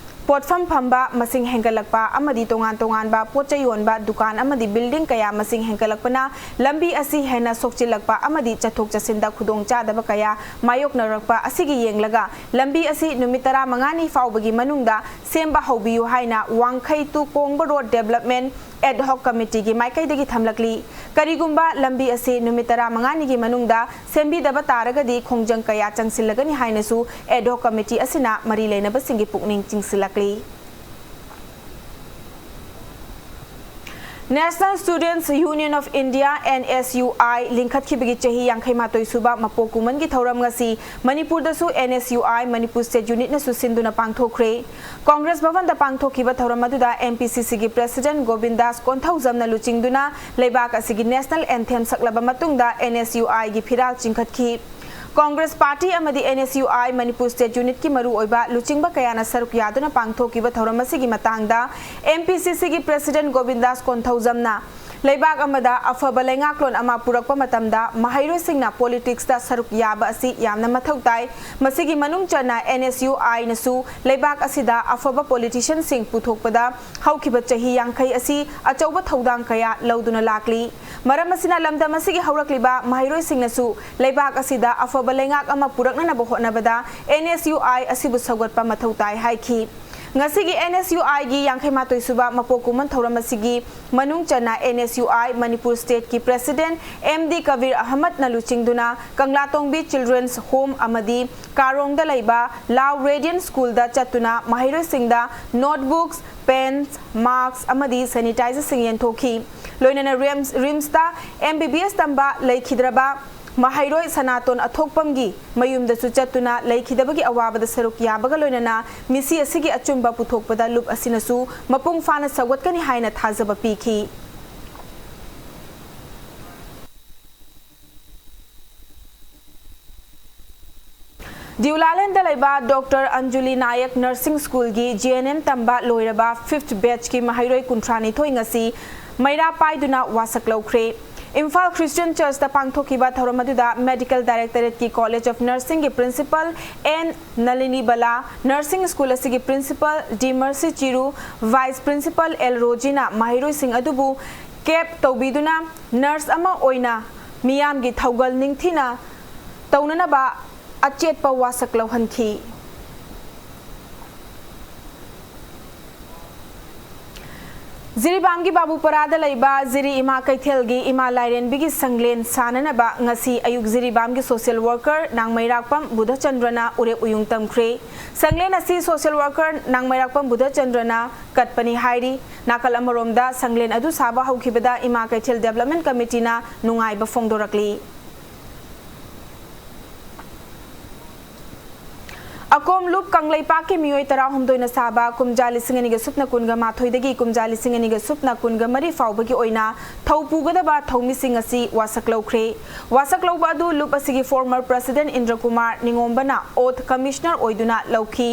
ꯄꯣꯠꯐꯝ ꯐꯝꯕ ꯃꯁꯤꯡ ꯍꯦꯟꯒꯠꯂꯛꯄ ꯑꯃꯗꯤ ꯇꯣꯉꯥꯟ ꯇꯣꯉꯥꯟꯕ ꯄꯣꯠ ꯆꯩ ꯌꯣꯟꯕ ꯗꯨꯀꯥꯟ ꯑꯃꯗꯤ ꯕꯤꯜꯗꯤꯡ ꯀꯌꯥ ꯃꯁꯤꯡ ꯍꯦꯟꯒꯠꯂꯛꯄꯅ ꯂꯝꯕꯤ ꯑꯁꯤ ꯍꯦꯟꯅ ꯁꯣꯛꯆꯤꯜꯂꯛꯄ ꯑꯃꯗꯤ ꯆꯠꯊꯣꯛ ꯆꯠꯁꯤꯟꯗ ꯈꯨꯗꯣꯡꯆꯥꯗꯕ ꯀꯌꯥ ꯃꯥꯌꯣꯛꯅꯔꯛꯄ ꯑꯁꯤꯒꯤ ꯌꯦꯡꯂꯒ ꯂꯝꯕꯤ ꯑꯁꯤ ꯅꯨꯃꯤꯠ ꯇꯔꯥꯃꯉꯥꯅꯤ ꯐꯥꯎꯕꯒꯤ ꯃꯅꯨꯡꯗ ꯁꯦꯝꯕ ꯍꯧꯕꯤꯌꯨ ꯍꯥꯏꯅ ꯋꯥꯡꯈꯩ to ꯀꯣꯡꯕ ꯔꯣꯗ ꯗꯦꯕꯂꯞꯃꯦꯟ ꯑꯦꯗ ꯍꯣꯛ ꯀꯃꯤꯇꯤꯒꯤ ꯃꯥꯏꯀꯩꯗꯒꯤ ꯊꯝꯂꯛꯂꯤ꯫ ꯀꯔꯤꯒꯨꯝꯕ ꯂꯝꯕꯤ ꯑꯁꯤ ꯅꯨꯃꯤꯠ ꯇꯔꯥꯃꯉꯥꯅꯤꯒꯤ ꯃꯅꯨꯡꯗ ꯁꯦꯝꯕꯤꯗꯕ ꯇꯥꯔꯒꯗꯤ ꯈꯣꯡꯖꯪ ꯀꯌꯥ ꯆꯪꯁꯤꯜꯂꯒꯅꯤ ꯍꯥꯏꯅꯁꯨ ꯑꯦꯗ ꯍꯣꯛ ꯀꯃꯤꯇꯤ ꯑꯁꯤꯅ ꯃꯔꯤ ꯂꯩꯅꯕꯁꯤꯡꯒꯤ ꯄꯨꯛꯅꯤꯡ ꯆꯤꯡꯁꯤꯜꯂꯛꯂꯤ꯫ National Students Union of India, N S U I, ꯂꯤꯡꯈꯠꯈꯤꯕꯒꯤ ꯆꯍꯤ ꯌꯥꯡꯈꯩ ꯃꯥꯊꯣꯏ ꯁꯨꯕ ꯃꯄꯣꯛ ꯀꯨꯝꯍꯣꯟꯒꯤ ꯊꯧꯔꯝ ꯉꯁꯤ ꯃꯅꯤꯄꯨꯔꯗꯁꯨ N S U I, Manipur State Unit ꯅꯁꯨ ꯁꯤꯟꯗꯨꯅ ꯄꯥꯡꯊꯣꯛꯈ꯭ꯔꯦ꯫ ꯀꯣꯡꯒ꯭ꯔꯦꯁ ꯚꯕꯟꯗ ꯄꯥꯡꯊꯣꯛꯈꯤꯕ ꯊꯧꯔꯝ ꯑꯗꯨꯗ M P C C ꯒꯤ President ꯒꯣꯕꯤꯟꯗꯥꯁ ꯀꯣꯟꯊꯧꯖꯝꯅ ꯂꯨꯆꯤꯡꯗꯨꯅ ꯂꯩꯕꯥꯛ ꯑꯁꯤꯒꯤ National Anthem ꯁꯛꯂꯕ ꯃꯇꯨꯡꯗ N S U I ꯒꯤ ꯐꯤꯔꯥꯜ ꯆꯤꯡꯈꯠꯈꯤ꯫ ꯀꯣꯡꯒ꯭ꯔꯦꯁ ꯄꯥꯔꯇꯤ ꯑꯃꯗꯤ N S U I Manipur State Unit ꯀꯤ ꯃꯔꯨꯑꯣꯏꯕ ꯂꯨꯆꯤꯡꯕ ꯀꯌꯥꯅ ꯁꯔꯨꯛ ꯌꯥꯗꯨꯅ ꯄꯥꯡꯊꯣꯛꯈꯤꯕ ꯊꯧꯔꯝ ꯑꯁꯤꯒꯤ ꯃꯇꯥꯡꯗ M P C C ꯒꯤ President ꯒꯣꯕꯤꯟꯗꯥꯁ ꯀꯣꯟꯊꯧꯖꯝꯅ ꯂꯩꯕꯥꯛ ꯑꯃꯗ ꯑꯐꯕ ꯂꯩꯉꯥꯛꯂꯣꯟ ꯑꯃ ꯄꯨꯔꯛꯄ ꯃꯇꯝꯗ ꯃꯍꯩꯔꯣꯏꯁꯤꯡꯅ ꯄꯣꯂꯤꯇꯤꯛꯁꯇ ꯁꯔꯨꯛ ꯌꯥꯕ ꯑꯁꯤ ꯌꯥꯝꯅ ꯃꯊꯧ ꯇꯥꯏ꯫ ꯃꯁꯤꯒꯤ ꯃꯅꯨꯡ ꯆꯟꯅ ꯑꯦꯟ ꯑꯦꯁ ꯌꯨ ꯑꯥꯏꯅꯁꯨ ꯂꯩꯕꯥꯛ ꯑꯁꯤꯗ ꯑꯐꯕ ꯄꯣꯂꯤꯇꯤꯁꯤꯌꯟꯁꯤꯡ ꯄꯨꯊꯣꯛꯄꯗ ꯍꯧꯈꯤꯕ ꯆꯍꯤ ꯌꯥꯡꯈꯩ ꯑꯁꯤ ꯑꯆꯧꯕ ꯊꯧꯗꯥꯡ ꯀꯌꯥ ꯂꯧꯗꯨꯅ ꯂꯥꯛꯂꯤ꯫ ꯃꯔꯝ ꯑꯁꯤꯅ ꯂꯝꯗꯝ ꯑꯁꯤꯒꯤ ꯍꯧꯔꯛꯂꯤꯕ ꯃꯍꯩꯔꯣꯏꯁꯤꯡꯅꯁꯨ ꯂꯩꯕꯥꯛ ꯑꯁꯤꯗ ꯑꯐꯕ ꯂꯩꯉꯥꯛ ꯑꯃ ꯄꯨꯔꯛꯅꯅꯕ ꯍꯣꯠꯅꯕꯗ ꯑꯦꯟ ꯑꯦꯁ ꯌꯨ ꯑꯥꯏ ꯑꯁꯤꯕꯨ ꯁꯧꯒꯠꯄ ꯃꯊꯧ ꯇꯥꯏ ꯍꯥꯏꯈꯤ꯫ ꯉꯁꯤꯒꯤ ꯑꯦꯟ ꯑꯦꯁ ꯌꯨ ꯑꯥꯏꯒꯤ ꯌꯥꯡꯈꯩ ꯃꯥꯊꯣꯏ ꯁꯨꯕ ꯃꯄꯣꯛ ꯀꯨꯝꯑꯣꯟ ꯊꯧꯔꯝ ꯑꯁꯤꯒꯤ ꯃꯅꯨꯡ ꯆꯟꯅ and S U I Manipur ꯁ꯭ꯇꯦꯠꯀꯤ ꯄ꯭ꯔꯦꯁꯤꯗꯦꯟꯠ ꯑꯦꯝ ꯗꯤ ꯀꯕꯤꯔ ꯑꯍꯃꯗꯅ ꯂꯨꯆꯤꯡꯗꯨꯅ ꯀꯪꯂꯥꯇꯣꯡꯕꯤ ꯆꯤꯜꯗ꯭ꯔꯦꯟꯁ ꯍꯣꯝ ꯑꯃꯗꯤ ꯀꯥꯔꯣꯡꯗ ꯂꯩꯕ ꯂꯥꯎ ꯔꯦꯗꯤꯌꯟ ꯁ꯭ꯀꯨꯜꯗ ꯆꯠꯇꯨꯅ ꯃꯍꯩꯔꯣꯏꯁꯤꯡꯗ ꯅꯣꯠꯕꯨꯛꯁ, ꯄꯦꯟꯁ, ꯃꯥꯁꯛ ꯑꯃꯗꯤ ꯁꯦꯅꯤꯇꯥꯏꯖꯔꯁꯤꯡ ꯌꯦꯟꯊꯣꯛꯈꯤ꯫ ꯂꯣꯏꯅꯅ ꯔꯤꯝꯁ, ꯔꯤꯝꯁꯇ ꯑꯦꯝ ꯕꯤ ꯕꯤ ꯑꯦꯁ ꯇꯝꯕ ꯂꯩꯈꯤꯗ꯭ꯔꯕ ꯃꯍꯩꯔꯣꯏ ꯁꯅꯥꯇꯣꯟ ꯑꯊꯣꯛꯄꯝꯒꯤ ꯃꯌꯨꯝꯗꯁꯨ ꯆꯠꯇꯨꯅ ꯂꯩꯈꯤꯗꯕꯒꯤ ꯑꯋꯥꯕꯗ ꯁꯔꯨꯛ ꯌꯥꯕꯒ ꯂꯣꯏꯅꯅ ꯃꯤꯁꯤ ꯑꯁꯤꯒꯤ ꯑꯆꯨꯝꯕ ꯄꯨꯊꯣꯛꯄꯗ ꯂꯨꯞ ꯑꯁꯤꯅꯁꯨ ꯃꯄꯨꯡ ꯐꯥꯅ ꯁꯧꯒꯠꯀꯅꯤ ꯍꯥꯏꯅ ꯊꯥꯖꯕ ꯄꯤꯈꯤ꯫ ꯗꯤꯎꯂꯥꯂꯦꯟꯗ ꯂꯩꯕ ꯗꯣꯛꯇꯔ ꯑꯟꯖꯨꯂꯤ ꯅꯥꯌꯛ ꯅꯔꯁꯤꯡ ꯁ꯭ꯀꯨꯜꯒꯤ ꯖꯤ ꯑꯦꯟ ꯑꯦꯝ ꯇꯝꯕ ꯂꯣꯏꯔꯕ ꯐꯤꯐ꯭ꯊ ꯕꯦꯆꯀꯤ ꯃꯍꯩꯔꯣꯏ ꯀꯨꯟꯊ꯭ꯔꯥꯅꯤꯊꯣꯏ ꯉꯁꯤ ꯃꯩꯔꯥ ꯄꯥꯏꯗꯨꯅ ꯋꯥꯁꯛ ꯂꯧꯈ꯭ꯔꯦ꯫ ꯏꯝꯐꯥꯜ ꯈ꯭ꯔꯤꯁꯇꯤꯌꯟ ꯆꯔꯆꯇ ꯄꯥꯡꯊꯣꯛꯈꯤꯕ ꯊꯧꯔꯝ ꯑꯗꯨꯗ ꯃꯦꯗꯤꯀꯦꯜ ꯗꯥꯏꯔꯦꯛꯇꯣꯔꯦꯠꯀꯤ ꯀꯣꯂꯦꯖ ꯑꯣꯐ ꯅꯔꯁꯤꯡꯒꯤ principal N Nalini Bala, nursing school ꯑꯁꯤꯒꯤ principal D Mercy Chiru, vice principal L ꯔꯣꯖꯤꯅ ꯃꯍꯩꯔꯣꯏꯁꯤꯡ ꯑꯗꯨꯕꯨ ꯀꯦꯞ ꯇꯧꯕꯤꯗꯨꯅ ꯅꯔꯁ ꯑꯃ ꯑꯣꯏꯅ ꯃꯤꯌꯥꯝꯒꯤ ꯊꯧꯒꯜ ꯅꯤꯡꯊꯤꯅ ꯇꯧꯅꯅꯕ ꯑꯆꯦꯠꯄ ꯋꯥꯁꯛ ꯂꯧꯍꯟꯈꯤ꯫ ꯖꯤꯔꯤꯕꯥꯝꯒꯤ ꯕꯥꯕꯨꯄꯔꯥꯗ ꯂꯩꯕ ꯖꯤꯔꯤ ꯏꯃꯥ ꯀꯩꯊꯦꯜꯒꯤ ꯏꯃꯥ ꯂꯥꯏꯔꯦꯟꯕꯤꯒꯤ ꯁꯪꯂꯦꯟ ꯁꯥꯅꯅꯕ ꯉꯁꯤ ꯑꯌꯨꯛ ꯖꯤꯔꯤꯕꯥꯝꯒꯤ ꯁꯣꯁꯤꯌꯦꯜ ꯋꯥꯔꯀꯔ ꯅꯥꯡꯃꯩꯔꯥꯛꯄꯝ ꯕꯨꯙꯆꯟꯗ꯭ꯔꯅ ꯎꯔꯦꯞ ꯎꯌꯨꯡ ꯇꯝꯈ꯭ꯔꯦ꯫ ꯁꯪꯂꯦꯟ ꯑꯁꯤ ꯁꯣꯁꯤꯌꯦꯜ ꯋꯥꯔꯀꯔ ꯅꯥꯡꯃꯩꯔꯥꯛꯄꯝ ꯕꯨꯙꯆꯟꯗ꯭ꯔꯅ ꯀꯠꯄꯅꯤ ꯍꯥꯏꯔꯤ꯫ ꯅꯥꯀꯜ ꯑꯃꯔꯣꯝꯗ ꯁꯪꯂꯦꯟ ꯑꯗꯨ ꯁꯥꯕ ꯍꯧꯈꯤꯕꯗ ꯏꯃꯥ ꯀꯩꯊꯦꯜ ꯗꯦꯕꯂꯞꯃꯦꯟ ꯀꯃꯤꯇꯤꯅ ꯅꯨꯡꯉꯥꯏꯕ ꯐꯣꯡꯗꯣꯔꯛꯂꯤ꯫ ꯑꯀꯣꯝ ꯂꯨꯞ ꯀꯪꯂꯩꯄꯥꯛꯀꯤ ꯃꯤꯑꯣꯏ ꯇꯔꯥꯍꯨꯝꯗꯣꯏꯅ ꯁꯥꯕ ꯀꯨꯝꯖꯥ ꯂꯤꯁꯤꯡ ꯑꯅꯤꯒ ꯁꯨꯞꯅ ꯀꯨꯟꯒ ꯃꯥꯊꯣꯏꯗꯒꯤ ꯀꯨꯝꯖꯥ ꯂꯤꯁꯤꯡ ꯑꯅꯤꯒ ꯁꯨꯞꯅ ꯀꯨꯟꯒ ꯃꯔꯤ ꯐꯥꯎꯕꯒꯤ ꯑꯣꯏꯅ ꯊꯧ ꯄꯨꯒꯗꯕ ꯊꯧꯃꯤꯁꯤꯡ ꯑꯁꯤ ꯋꯥꯁꯛ ꯂꯧꯈ꯭ꯔꯦ꯫ ꯋꯥꯁꯛ ꯂꯧꯕ ꯑꯗꯨ ꯂꯨꯞ ꯑꯁꯤꯒꯤ ꯐꯣꯔꯃꯔ ꯄ꯭ꯔꯁꯤꯗꯦꯟꯠ ꯏꯟꯗ꯭ꯔꯀꯨꯃꯥꯔ ꯅꯤꯉꯣꯝꯕꯅ ꯑꯣꯊ ꯀꯃꯤꯁꯅꯔ ꯑꯣꯏꯗꯨꯅ ꯂꯧꯈꯤ꯫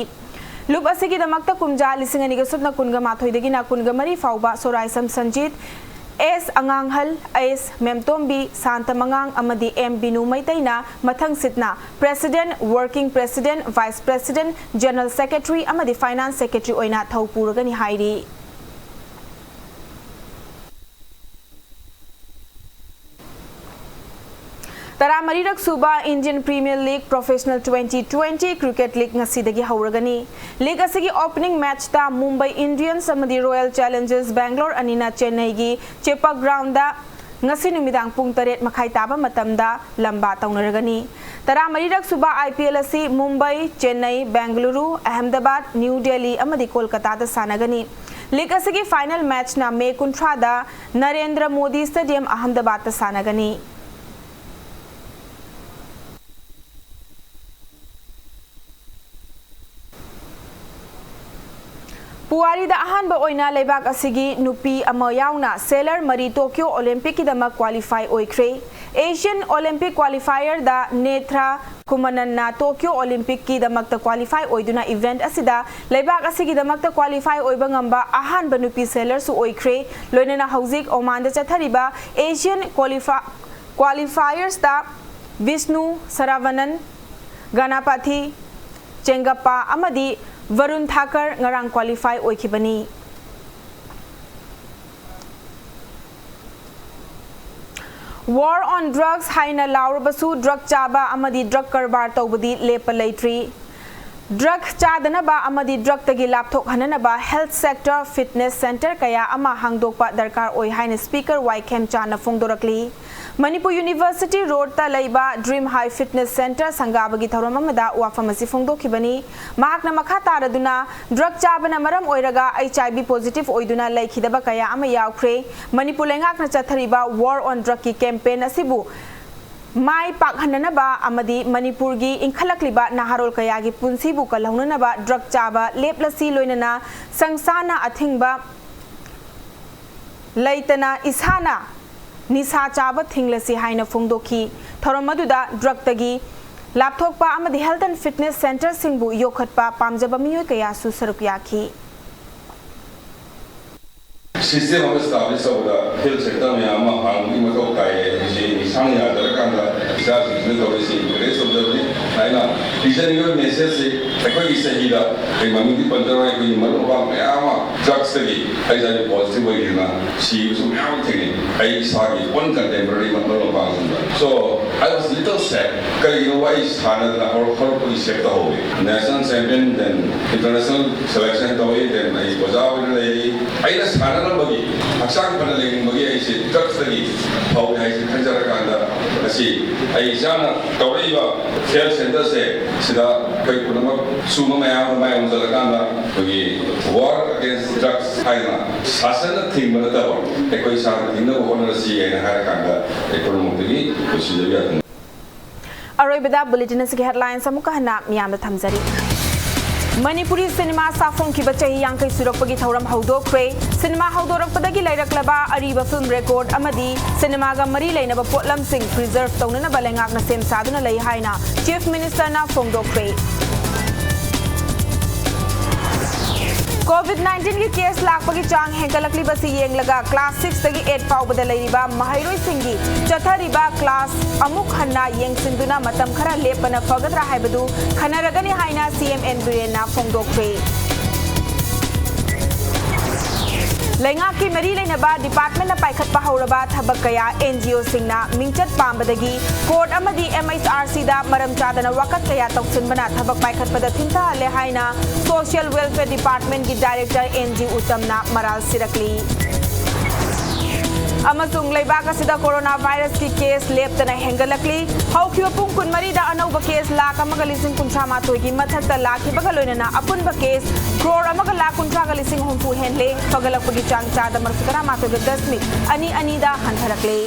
ꯂꯨꯞ ꯑꯁꯤꯒꯤꯗꯃꯛꯇ ꯀꯨꯝꯖꯥ ꯂꯤꯁꯤꯡ ꯑꯅꯤꯒ ꯁꯨꯞꯅ ꯀꯨꯟꯒ ꯃꯥꯊꯣꯏꯗꯒꯤꯅ ꯀꯨꯟꯒ ꯃꯔꯤ ꯐꯥꯎꯕ ꯁꯣꯔꯥꯏꯁꯝ ꯁꯟꯖꯤꯠ, ꯑꯦꯁ ꯑꯉꯥꯡꯍꯜ, ꯑꯦꯁ ꯃꯦꯝꯇꯣꯝꯕꯤ, ꯁꯥꯟꯇ ꯃꯉꯥꯡ ꯑꯃꯗꯤ M ꯕꯤꯅꯨ ꯃꯩꯇꯩꯅ ꯃꯊꯪꯁꯤꯠꯅ President, Working President, Vice President, General Secretary ꯑꯃꯗꯤ Finance Secretary ꯑꯣꯏꯅ ꯊꯧ ꯄꯨꯔꯒꯅꯤ ꯍꯥꯏꯔꯤ꯫ ꯇꯔꯥꯃꯔꯤꯔꯛ ꯁꯨꯕ Indian Premier League Professional twenty twenty Cricket League ꯉꯁꯤꯗꯒꯤ ꯍꯧꯔꯒꯅꯤ꯫ League ꯑꯁꯤꯒꯤ opening matchꯇ Mumbai Indians ꯑꯃꯗꯤ Royal Challengers Bangalore ꯑꯅꯤꯅ ꯆꯦꯟꯅꯩꯒꯤ ꯆꯦꯄꯥꯛ groundꯗ ꯉꯁꯤ ꯅꯨꯃꯤꯗꯥꯡ ꯄꯨꯡ ꯇꯔꯦꯠ ꯃꯈꯥꯏ ꯇꯥꯕ ꯃꯇꯝꯗ ꯂꯝꯕꯥ ꯇꯧꯅꯔꯒꯅꯤ꯫ ꯇꯔꯥꯃꯔꯤꯔꯛ ꯁꯨꯕ I P L ꯑꯁꯤ ꯃꯨꯝꯕꯥꯏ, ꯆꯦꯟꯅꯩ, ꯕꯦꯡꯒꯂꯨꯔꯨ, ꯑꯍꯃꯗꯕꯥꯗ, ꯅ꯭ꯌꯨ ꯗꯦꯜꯂꯤ ꯑꯃꯗꯤ ꯀꯣꯜꯀꯇꯥꯗ ꯁꯥꯟꯅꯒꯅꯤ꯫ League ꯑꯁꯤꯒꯤ final matchꯅ ꯃꯦ ꯀꯨꯟꯊ꯭ꯔꯥꯗ ꯅꯔꯦꯟꯗ꯭ꯔ ꯃꯣꯗꯤ Stadium, ꯑꯍꯃꯗꯕꯥꯗꯇ ꯁꯥꯟꯅꯒꯅꯤ꯫ ꯄꯨꯋꯥꯔꯤꯗ ꯑꯍꯥꯟꯕ ꯑꯣꯏꯅ ꯂꯩꯕꯥꯛ ꯑꯁꯤꯒꯤ ꯅꯨꯄꯤ ꯑꯃ ꯌꯥꯎꯅ sailor ꯃꯔꯤ Tokyo Olympicꯀꯤꯗꯃꯛ qualify ꯑꯣꯏꯈ꯭ꯔꯦ꯫ Asian Olympic qualifierꯗ ꯅꯦꯊ꯭ꯔꯥ ꯀꯨꯃꯅꯟꯅ Tokyo Olympicꯀꯤꯗꯃꯛꯇ qualify ꯑꯣꯏꯗꯨꯅ event ꯑꯁꯤꯗ ꯂꯩꯕꯥꯛ ꯑꯁꯤꯒꯤꯗꯃꯛꯇ qualify ꯑꯣꯏꯕ ꯉꯝꯕ ꯑꯍꯥꯟꯕ ꯅꯨꯄꯤ sailorꯁꯨ ꯑꯣꯏꯈ꯭ꯔꯦ꯫ ꯂꯣꯏꯅꯅ ꯍꯧꯖꯤꯛ ꯑꯣꯃꯥꯟꯗ ꯆꯠꯊꯔꯤꯕ Asian qualifi-, qualifiersꯇ ꯕꯤꯁꯅꯨ ꯁꯔꯥꯚꯅꯟ, ꯒꯅꯥꯄꯥꯊꯤ ꯆꯦꯡꯒꯞꯄꯥ ꯑꯃꯗꯤ ꯚꯔꯨꯟ ꯊꯥꯀꯔ ꯉꯔꯥꯡ qualify ꯑꯣꯏꯈꯤꯕꯅꯤ꯫ War on drugs ꯍꯥꯏꯅ ꯂꯥꯎꯔꯕꯁꯨ drug ꯆꯥꯕ ꯑꯃꯗꯤ drug ꯀꯔꯕꯥꯔ ꯇꯧꯕꯗꯤ ꯂꯦꯞꯄ ꯂꯩꯇ꯭ꯔꯤ꯫ Drug ꯆꯥꯗꯅꯕ ꯑꯃꯗꯤ drugꯇꯒꯤ ꯂꯥꯞꯊꯣꯛꯍꯟꯅꯅꯕ health sector, fitness centre ꯀꯌꯥ ꯑꯃ ꯍꯥꯡꯗꯣꯛꯄ ꯗꯔꯀꯥꯔ ꯑꯣꯏ ꯍꯥꯏꯅ Speaker ꯋꯥꯏ ꯈꯦꯝꯆꯥꯟꯅ ꯐꯣꯡꯗꯣꯔꯛꯂꯤ꯫ ꯃꯅꯤꯄꯨꯔ University Roadꯇ ꯂꯩꯕ Dream High Fitness Centre ꯁꯪꯒꯥꯕꯒꯤ ꯊꯧꯔꯝ ꯑꯃꯗ ꯋꯥꯐꯝ ꯑꯁꯤ ꯐꯣꯡꯗꯣꯛꯈꯤꯕꯅꯤ꯫ ꯃꯍꯥꯛꯅ ꯃꯈꯥ ꯇꯥꯔꯗꯨꯅ drug ꯆꯥꯕꯅ ꯃꯔꯝ ꯑꯣꯏꯔꯒ H I V positive ꯑꯣꯏꯗꯨꯅ ꯂꯩꯈꯤꯗꯕ ꯀꯌꯥ ꯑꯃ ꯌꯥꯎꯈ꯭ꯔꯦ꯫ ꯃꯅꯤꯄꯨꯔ ꯂꯩꯉꯥꯛꯅ ꯆꯠꯊꯔꯤꯕ War on Drugꯀꯤ campaign ꯑꯁꯤꯕꯨ ꯃꯥꯏ ꯄꯥꯛꯍꯟꯅꯅꯕ ꯑꯃꯗꯤ ꯃꯅꯤꯄꯨꯔꯒꯤ ꯏꯟꯈꯠꯂꯛꯂꯤꯕ ꯅꯍꯥꯔꯣꯜ ꯀꯌꯥꯒꯤ ꯄꯨꯟꯁꯤꯕꯨ ꯀꯜꯍꯧꯅꯅꯕ drug ꯆꯥꯕ ꯂꯦꯞꯂꯁꯤ, ꯂꯣꯏꯅꯅ ꯁꯪꯁꯥꯅ ꯑꯊꯤꯡꯕ ꯂꯩꯇꯅ ꯏꯁꯥꯅ ꯅꯤꯁꯥ ꯆꯥꯕ ꯊꯤꯡꯂꯁꯤ ꯍꯥꯏꯅ ꯐꯣꯡꯗꯣꯛꯈꯤ꯫ ꯊꯧꯔꯝ ꯑꯗꯨꯗ drugꯇꯒꯤ ꯂꯥꯞꯊꯣꯛꯄ ꯑꯃꯗꯤ health and fitness centreꯁꯤꯡꯕꯨ ꯌꯣꯛꯈꯠꯄ ꯄꯥꯝꯖꯕ ꯃꯤꯑꯣꯏ ꯀꯌꯥꯁꯨ ꯁꯔꯨꯛ ꯌꯥꯈꯤ꯫ ꯁꯤꯁꯇꯦꯝ ꯑꯃ ꯏꯁꯇꯥꯕ꯭ꯂꯤꯁ ꯇꯧꯕꯗ ꯍꯦꯜꯊ ꯁꯦꯟꯇꯔ ꯃꯌꯥꯝ ꯑꯃ ꯍꯥꯡꯕꯒꯤ ꯃꯊꯧ ꯇꯥꯏꯌꯦ꯫ ꯍꯧꯖꯤꯛ ꯏꯁꯥꯅ ꯌꯥꯗ꯭ꯔꯀꯥꯟꯗ ꯏꯆꯥꯁꯤꯡꯁꯤꯅ ꯇꯧꯔꯤꯁꯤ ꯑꯦꯟꯀꯔꯦꯖ ꯇꯧꯖꯕꯅꯤ꯫ ꯑꯩꯅ ꯄꯤꯖꯅꯤꯡꯉꯤꯕ ꯃꯦꯁꯦꯖꯁꯤ ꯑꯩꯈꯣꯏꯒꯤ ꯆꯍꯤꯗ, ꯑꯩ ꯃꯃꯤꯡꯗꯤ ꯄꯟꯖꯔꯣꯏ, ꯑꯩꯈꯣꯏꯒꯤ ꯃꯔꯨꯞ ꯃꯄꯥꯡ ꯃꯌꯥꯝ ꯑꯃ ꯗ꯭ꯔꯛꯁꯇꯒꯤ ꯍꯩꯖꯥꯕꯤ ꯄꯣꯖꯤꯇꯤꯚ ꯑꯣꯏꯈꯤꯗꯨꯅ ꯁꯤꯕꯁꯨ ꯃꯌꯥꯝ ꯑꯃ ꯊꯦꯡꯅꯩ꯫ ꯑꯩ ꯏꯁꯥꯒꯤ ꯑꯣꯟ ꯀꯟꯇꯦꯝꯄꯔꯔꯤ ꯃꯔꯨꯞ ꯃꯄꯥꯡꯁꯤꯡꯗ꯫ So, I was little sad. ꯀꯔꯤꯒꯤꯅꯣꯕ, ꯑꯩ ꯁꯥꯟꯅꯗꯅ ꯍꯧꯔꯛ-, ꯍꯧꯔꯛꯄꯒꯤ ꯁꯦꯞ ꯇꯧꯍꯧꯋꯤ꯫ National champion, then international selection ꯇꯧꯏ, then ꯑꯩ ꯑꯣꯖꯥ ꯑꯣꯏꯅ ꯂꯩꯔꯤ꯫ ꯑꯩꯅ ꯁꯥꯟꯅꯅꯕꯒꯤ, ꯍꯛꯆꯥꯡ ꯐꯅ ꯂꯩꯅꯤꯡꯕꯒꯤ ꯑꯩꯁꯦ ꯗ꯭ꯔꯛꯁꯇꯒꯤ ꯍꯧꯔꯦ ꯍꯥꯏꯁꯦ ꯈꯟꯖꯔꯀꯥꯟꯗ, ꯉꯁꯤ ꯑꯩ ꯏꯆꯥꯅ ꯇꯧꯔꯛꯏꯕ ꯍꯦꯜꯊ ꯁꯦꯟꯇꯔꯁꯦ, ꯁꯤꯗ ꯑꯩꯈꯣꯏ ꯄꯨꯝꯅꯃꯛ ꯁꯨꯝꯕ ꯃꯌꯥꯝ ꯑꯃ ꯃꯥꯏ ꯑꯣꯟꯁꯤꯜꯂꯀꯥꯟꯗ ꯑꯩꯈꯣꯏꯒꯤ War Against Drugs ꯍꯥꯏꯅ ꯁꯥꯁꯟꯅ ꯊꯤꯡꯕ ꯅꯠꯇꯕ, ꯑꯩꯈꯣꯏ ꯏꯁꯥꯅ ꯊꯤꯡꯅꯕ ꯍꯣꯠꯅꯔꯁꯤ ꯍꯥꯏꯅ ꯍꯥꯏꯔꯀꯥꯟꯗ ꯑꯩ ꯄꯨꯝꯅꯃꯛꯇꯒꯤ ꯂꯣꯏꯁꯤꯟꯖꯕ ꯌꯥꯊꯪ꯫ ꯑꯔꯣꯏꯕꯗ ꯕꯨꯂꯦꯇꯤꯟ ꯑꯁꯤꯒꯤ ꯍꯦꯗꯂꯥꯏꯟꯁ ꯑꯃꯨꯛꯀ ꯍꯟꯅ ꯃꯤꯌꯥꯝꯗ ꯊꯝꯖꯔꯤ꯫ ꯃꯅꯤꯄꯨꯔꯤ ꯁꯤꯅꯦꯃꯥ ꯁꯥꯐꯣꯡꯈꯤꯕ ꯆꯍꯤ ꯌꯥꯡꯈꯩ ꯁꯨꯔꯛꯄꯒꯤ ꯊꯧꯔꯝ ꯍꯧꯗꯣꯛꯈ꯭ꯔꯦ꯫ ꯁꯤꯅꯦꯃꯥ ꯍꯧꯗꯣꯔꯛꯄꯗꯒꯤ ꯂꯩꯔꯛꯂꯕ ꯑꯔꯤꯕ ꯐꯤꯜꯝ ꯔꯦꯀꯣꯔꯗ ꯑꯃꯗꯤ ꯁꯤꯅꯦꯃꯥꯒ ꯃꯔꯤ ꯂꯩꯅꯕ ꯄꯣꯠꯂꯝꯁꯤꯡ ꯄ꯭ꯔꯤꯖꯔꯚ ꯇꯧꯅꯅꯕ ꯂꯩꯉꯥꯛꯅ ꯁꯦꯝ ꯁꯥꯗꯨꯅ ꯂꯩ ꯍꯥꯏꯅ ꯆꯤꯐ ꯃꯤꯅꯤꯁꯇꯔꯅ ꯐꯣꯡꯗꯣꯛꯈ꯭ꯔꯦ꯫ ꯀꯣꯚꯤꯗ ꯅꯥꯏꯟꯇꯤꯟꯒꯤ ꯀꯦꯁ ꯂꯥꯛꯄꯒꯤ ꯆꯥꯡ ꯍꯦꯟꯒꯠꯂꯛꯂꯤꯕꯁꯤ ꯌꯦꯡꯂꯒ ꯀ꯭ꯂꯥꯁ ꯁꯤꯛꯁꯇꯒꯤ ꯑꯦꯠ ꯐꯥꯎꯕꯗ ꯂꯩꯔꯤꯕ ꯃꯍꯩꯔꯣꯏꯁꯤꯡꯒꯤ ꯆꯠꯊꯔꯤꯕ ꯀ꯭ꯂꯥꯁ ꯑꯃꯨꯛ ꯍꯟꯅ ꯌꯦꯡꯁꯤꯟꯗꯨꯅ ꯃꯇꯝ ꯈꯔ ꯂꯦꯞꯄꯅ ꯐꯒꯗ꯭ꯔꯥ ꯍꯥꯏꯕꯗꯨ ꯈꯟꯅꯔꯒꯅꯤ ꯍꯥꯏꯅ ꯁꯤ ꯑꯦꯝ ꯑꯦꯟ ꯕꯤꯔꯦꯟꯅ ꯐꯣꯡꯗꯣꯛꯈ꯭ꯔꯦ꯫ ꯂꯩꯉꯥꯛꯀꯤ ꯃꯔꯤ ꯂꯩꯅꯕ ꯗꯤꯄꯥꯔꯠꯃꯦꯟꯅ ꯄꯥꯏꯈꯠꯄ ꯍꯧꯔꯕ ꯊꯕꯛ ꯀꯌꯥ ꯑꯦꯟ ꯖꯤ ꯑꯣꯁꯤꯡꯅ ꯃꯤꯡꯆꯠ ꯄꯥꯝꯕꯗꯒꯤ ꯀꯣꯔꯠ ꯑꯃꯗꯤ ꯑꯦꯝ ꯑꯩꯆ ꯑꯥꯔ ꯁꯤꯗ ꯃꯔꯝ ꯆꯥꯗꯅ ꯋꯥꯀꯠ ꯀꯌꯥ ꯇꯧꯁꯤꯟꯕꯅ ꯊꯕꯛ ꯄꯥꯏꯈꯠꯄꯗ ꯊꯤꯡꯊꯍꯜꯂꯦ ꯍꯥꯏꯅ ꯁꯣꯁꯤꯌꯦꯜ ꯋꯦꯜꯐꯤꯌꯔ ꯗꯤꯄꯥꯔꯠꯃꯦꯟꯒꯤ ꯗꯥꯏꯔꯦꯛꯇꯔ ꯑꯦꯟ ꯖꯤ ꯎꯇꯝꯅ ꯃꯔꯥꯜ ꯁꯤꯔꯛꯂꯤ꯫ ꯑꯃꯁꯨꯡ ꯂꯩꯕꯥꯛ ꯑꯁꯤꯗ ꯀꯣꯔꯣꯅꯥ ꯚꯥꯏꯔꯁꯀꯤ ꯀꯦꯁ ꯂꯦꯞꯇꯅ ꯍꯦꯟꯒꯠꯂꯛꯂꯤ꯫ ꯍꯧꯈꯤꯕ ꯄꯨꯡ ꯀꯨꯟꯃꯔꯤꯗ ꯑꯅꯧꯕ ꯀꯦꯁ ꯂꯥꯈ ꯑꯃꯒ ꯂꯤꯁꯤꯡ ꯀꯨꯟꯊ꯭ꯔꯥ ꯃꯥꯊꯣꯏꯒꯤ ꯃꯊꯛꯇ ꯂꯥꯛꯈꯤꯕꯒ ꯂꯣꯏꯅꯅ ꯑꯄꯨꯟꯕ ꯀꯦꯁ ꯀ꯭ꯔꯣꯔ ꯑꯃꯒ ꯂꯥꯈ ꯀꯨꯟꯊ꯭ꯔꯥꯒ ꯂꯤꯁꯤꯡ ꯍꯨꯝꯐꯨ ꯍꯦꯟꯂꯦ꯫ ꯐꯒꯠꯂꯛꯄꯒꯤ ꯆꯥꯡ ꯆꯥꯗ ꯃꯔꯤꯐꯨ ꯇꯔꯥ ꯃꯥꯊꯣꯏꯒ ꯗꯁꯃꯤꯛ ꯑꯅꯤ ꯑꯅꯤꯗ ꯍꯟꯊꯔꯛꯂꯦ꯫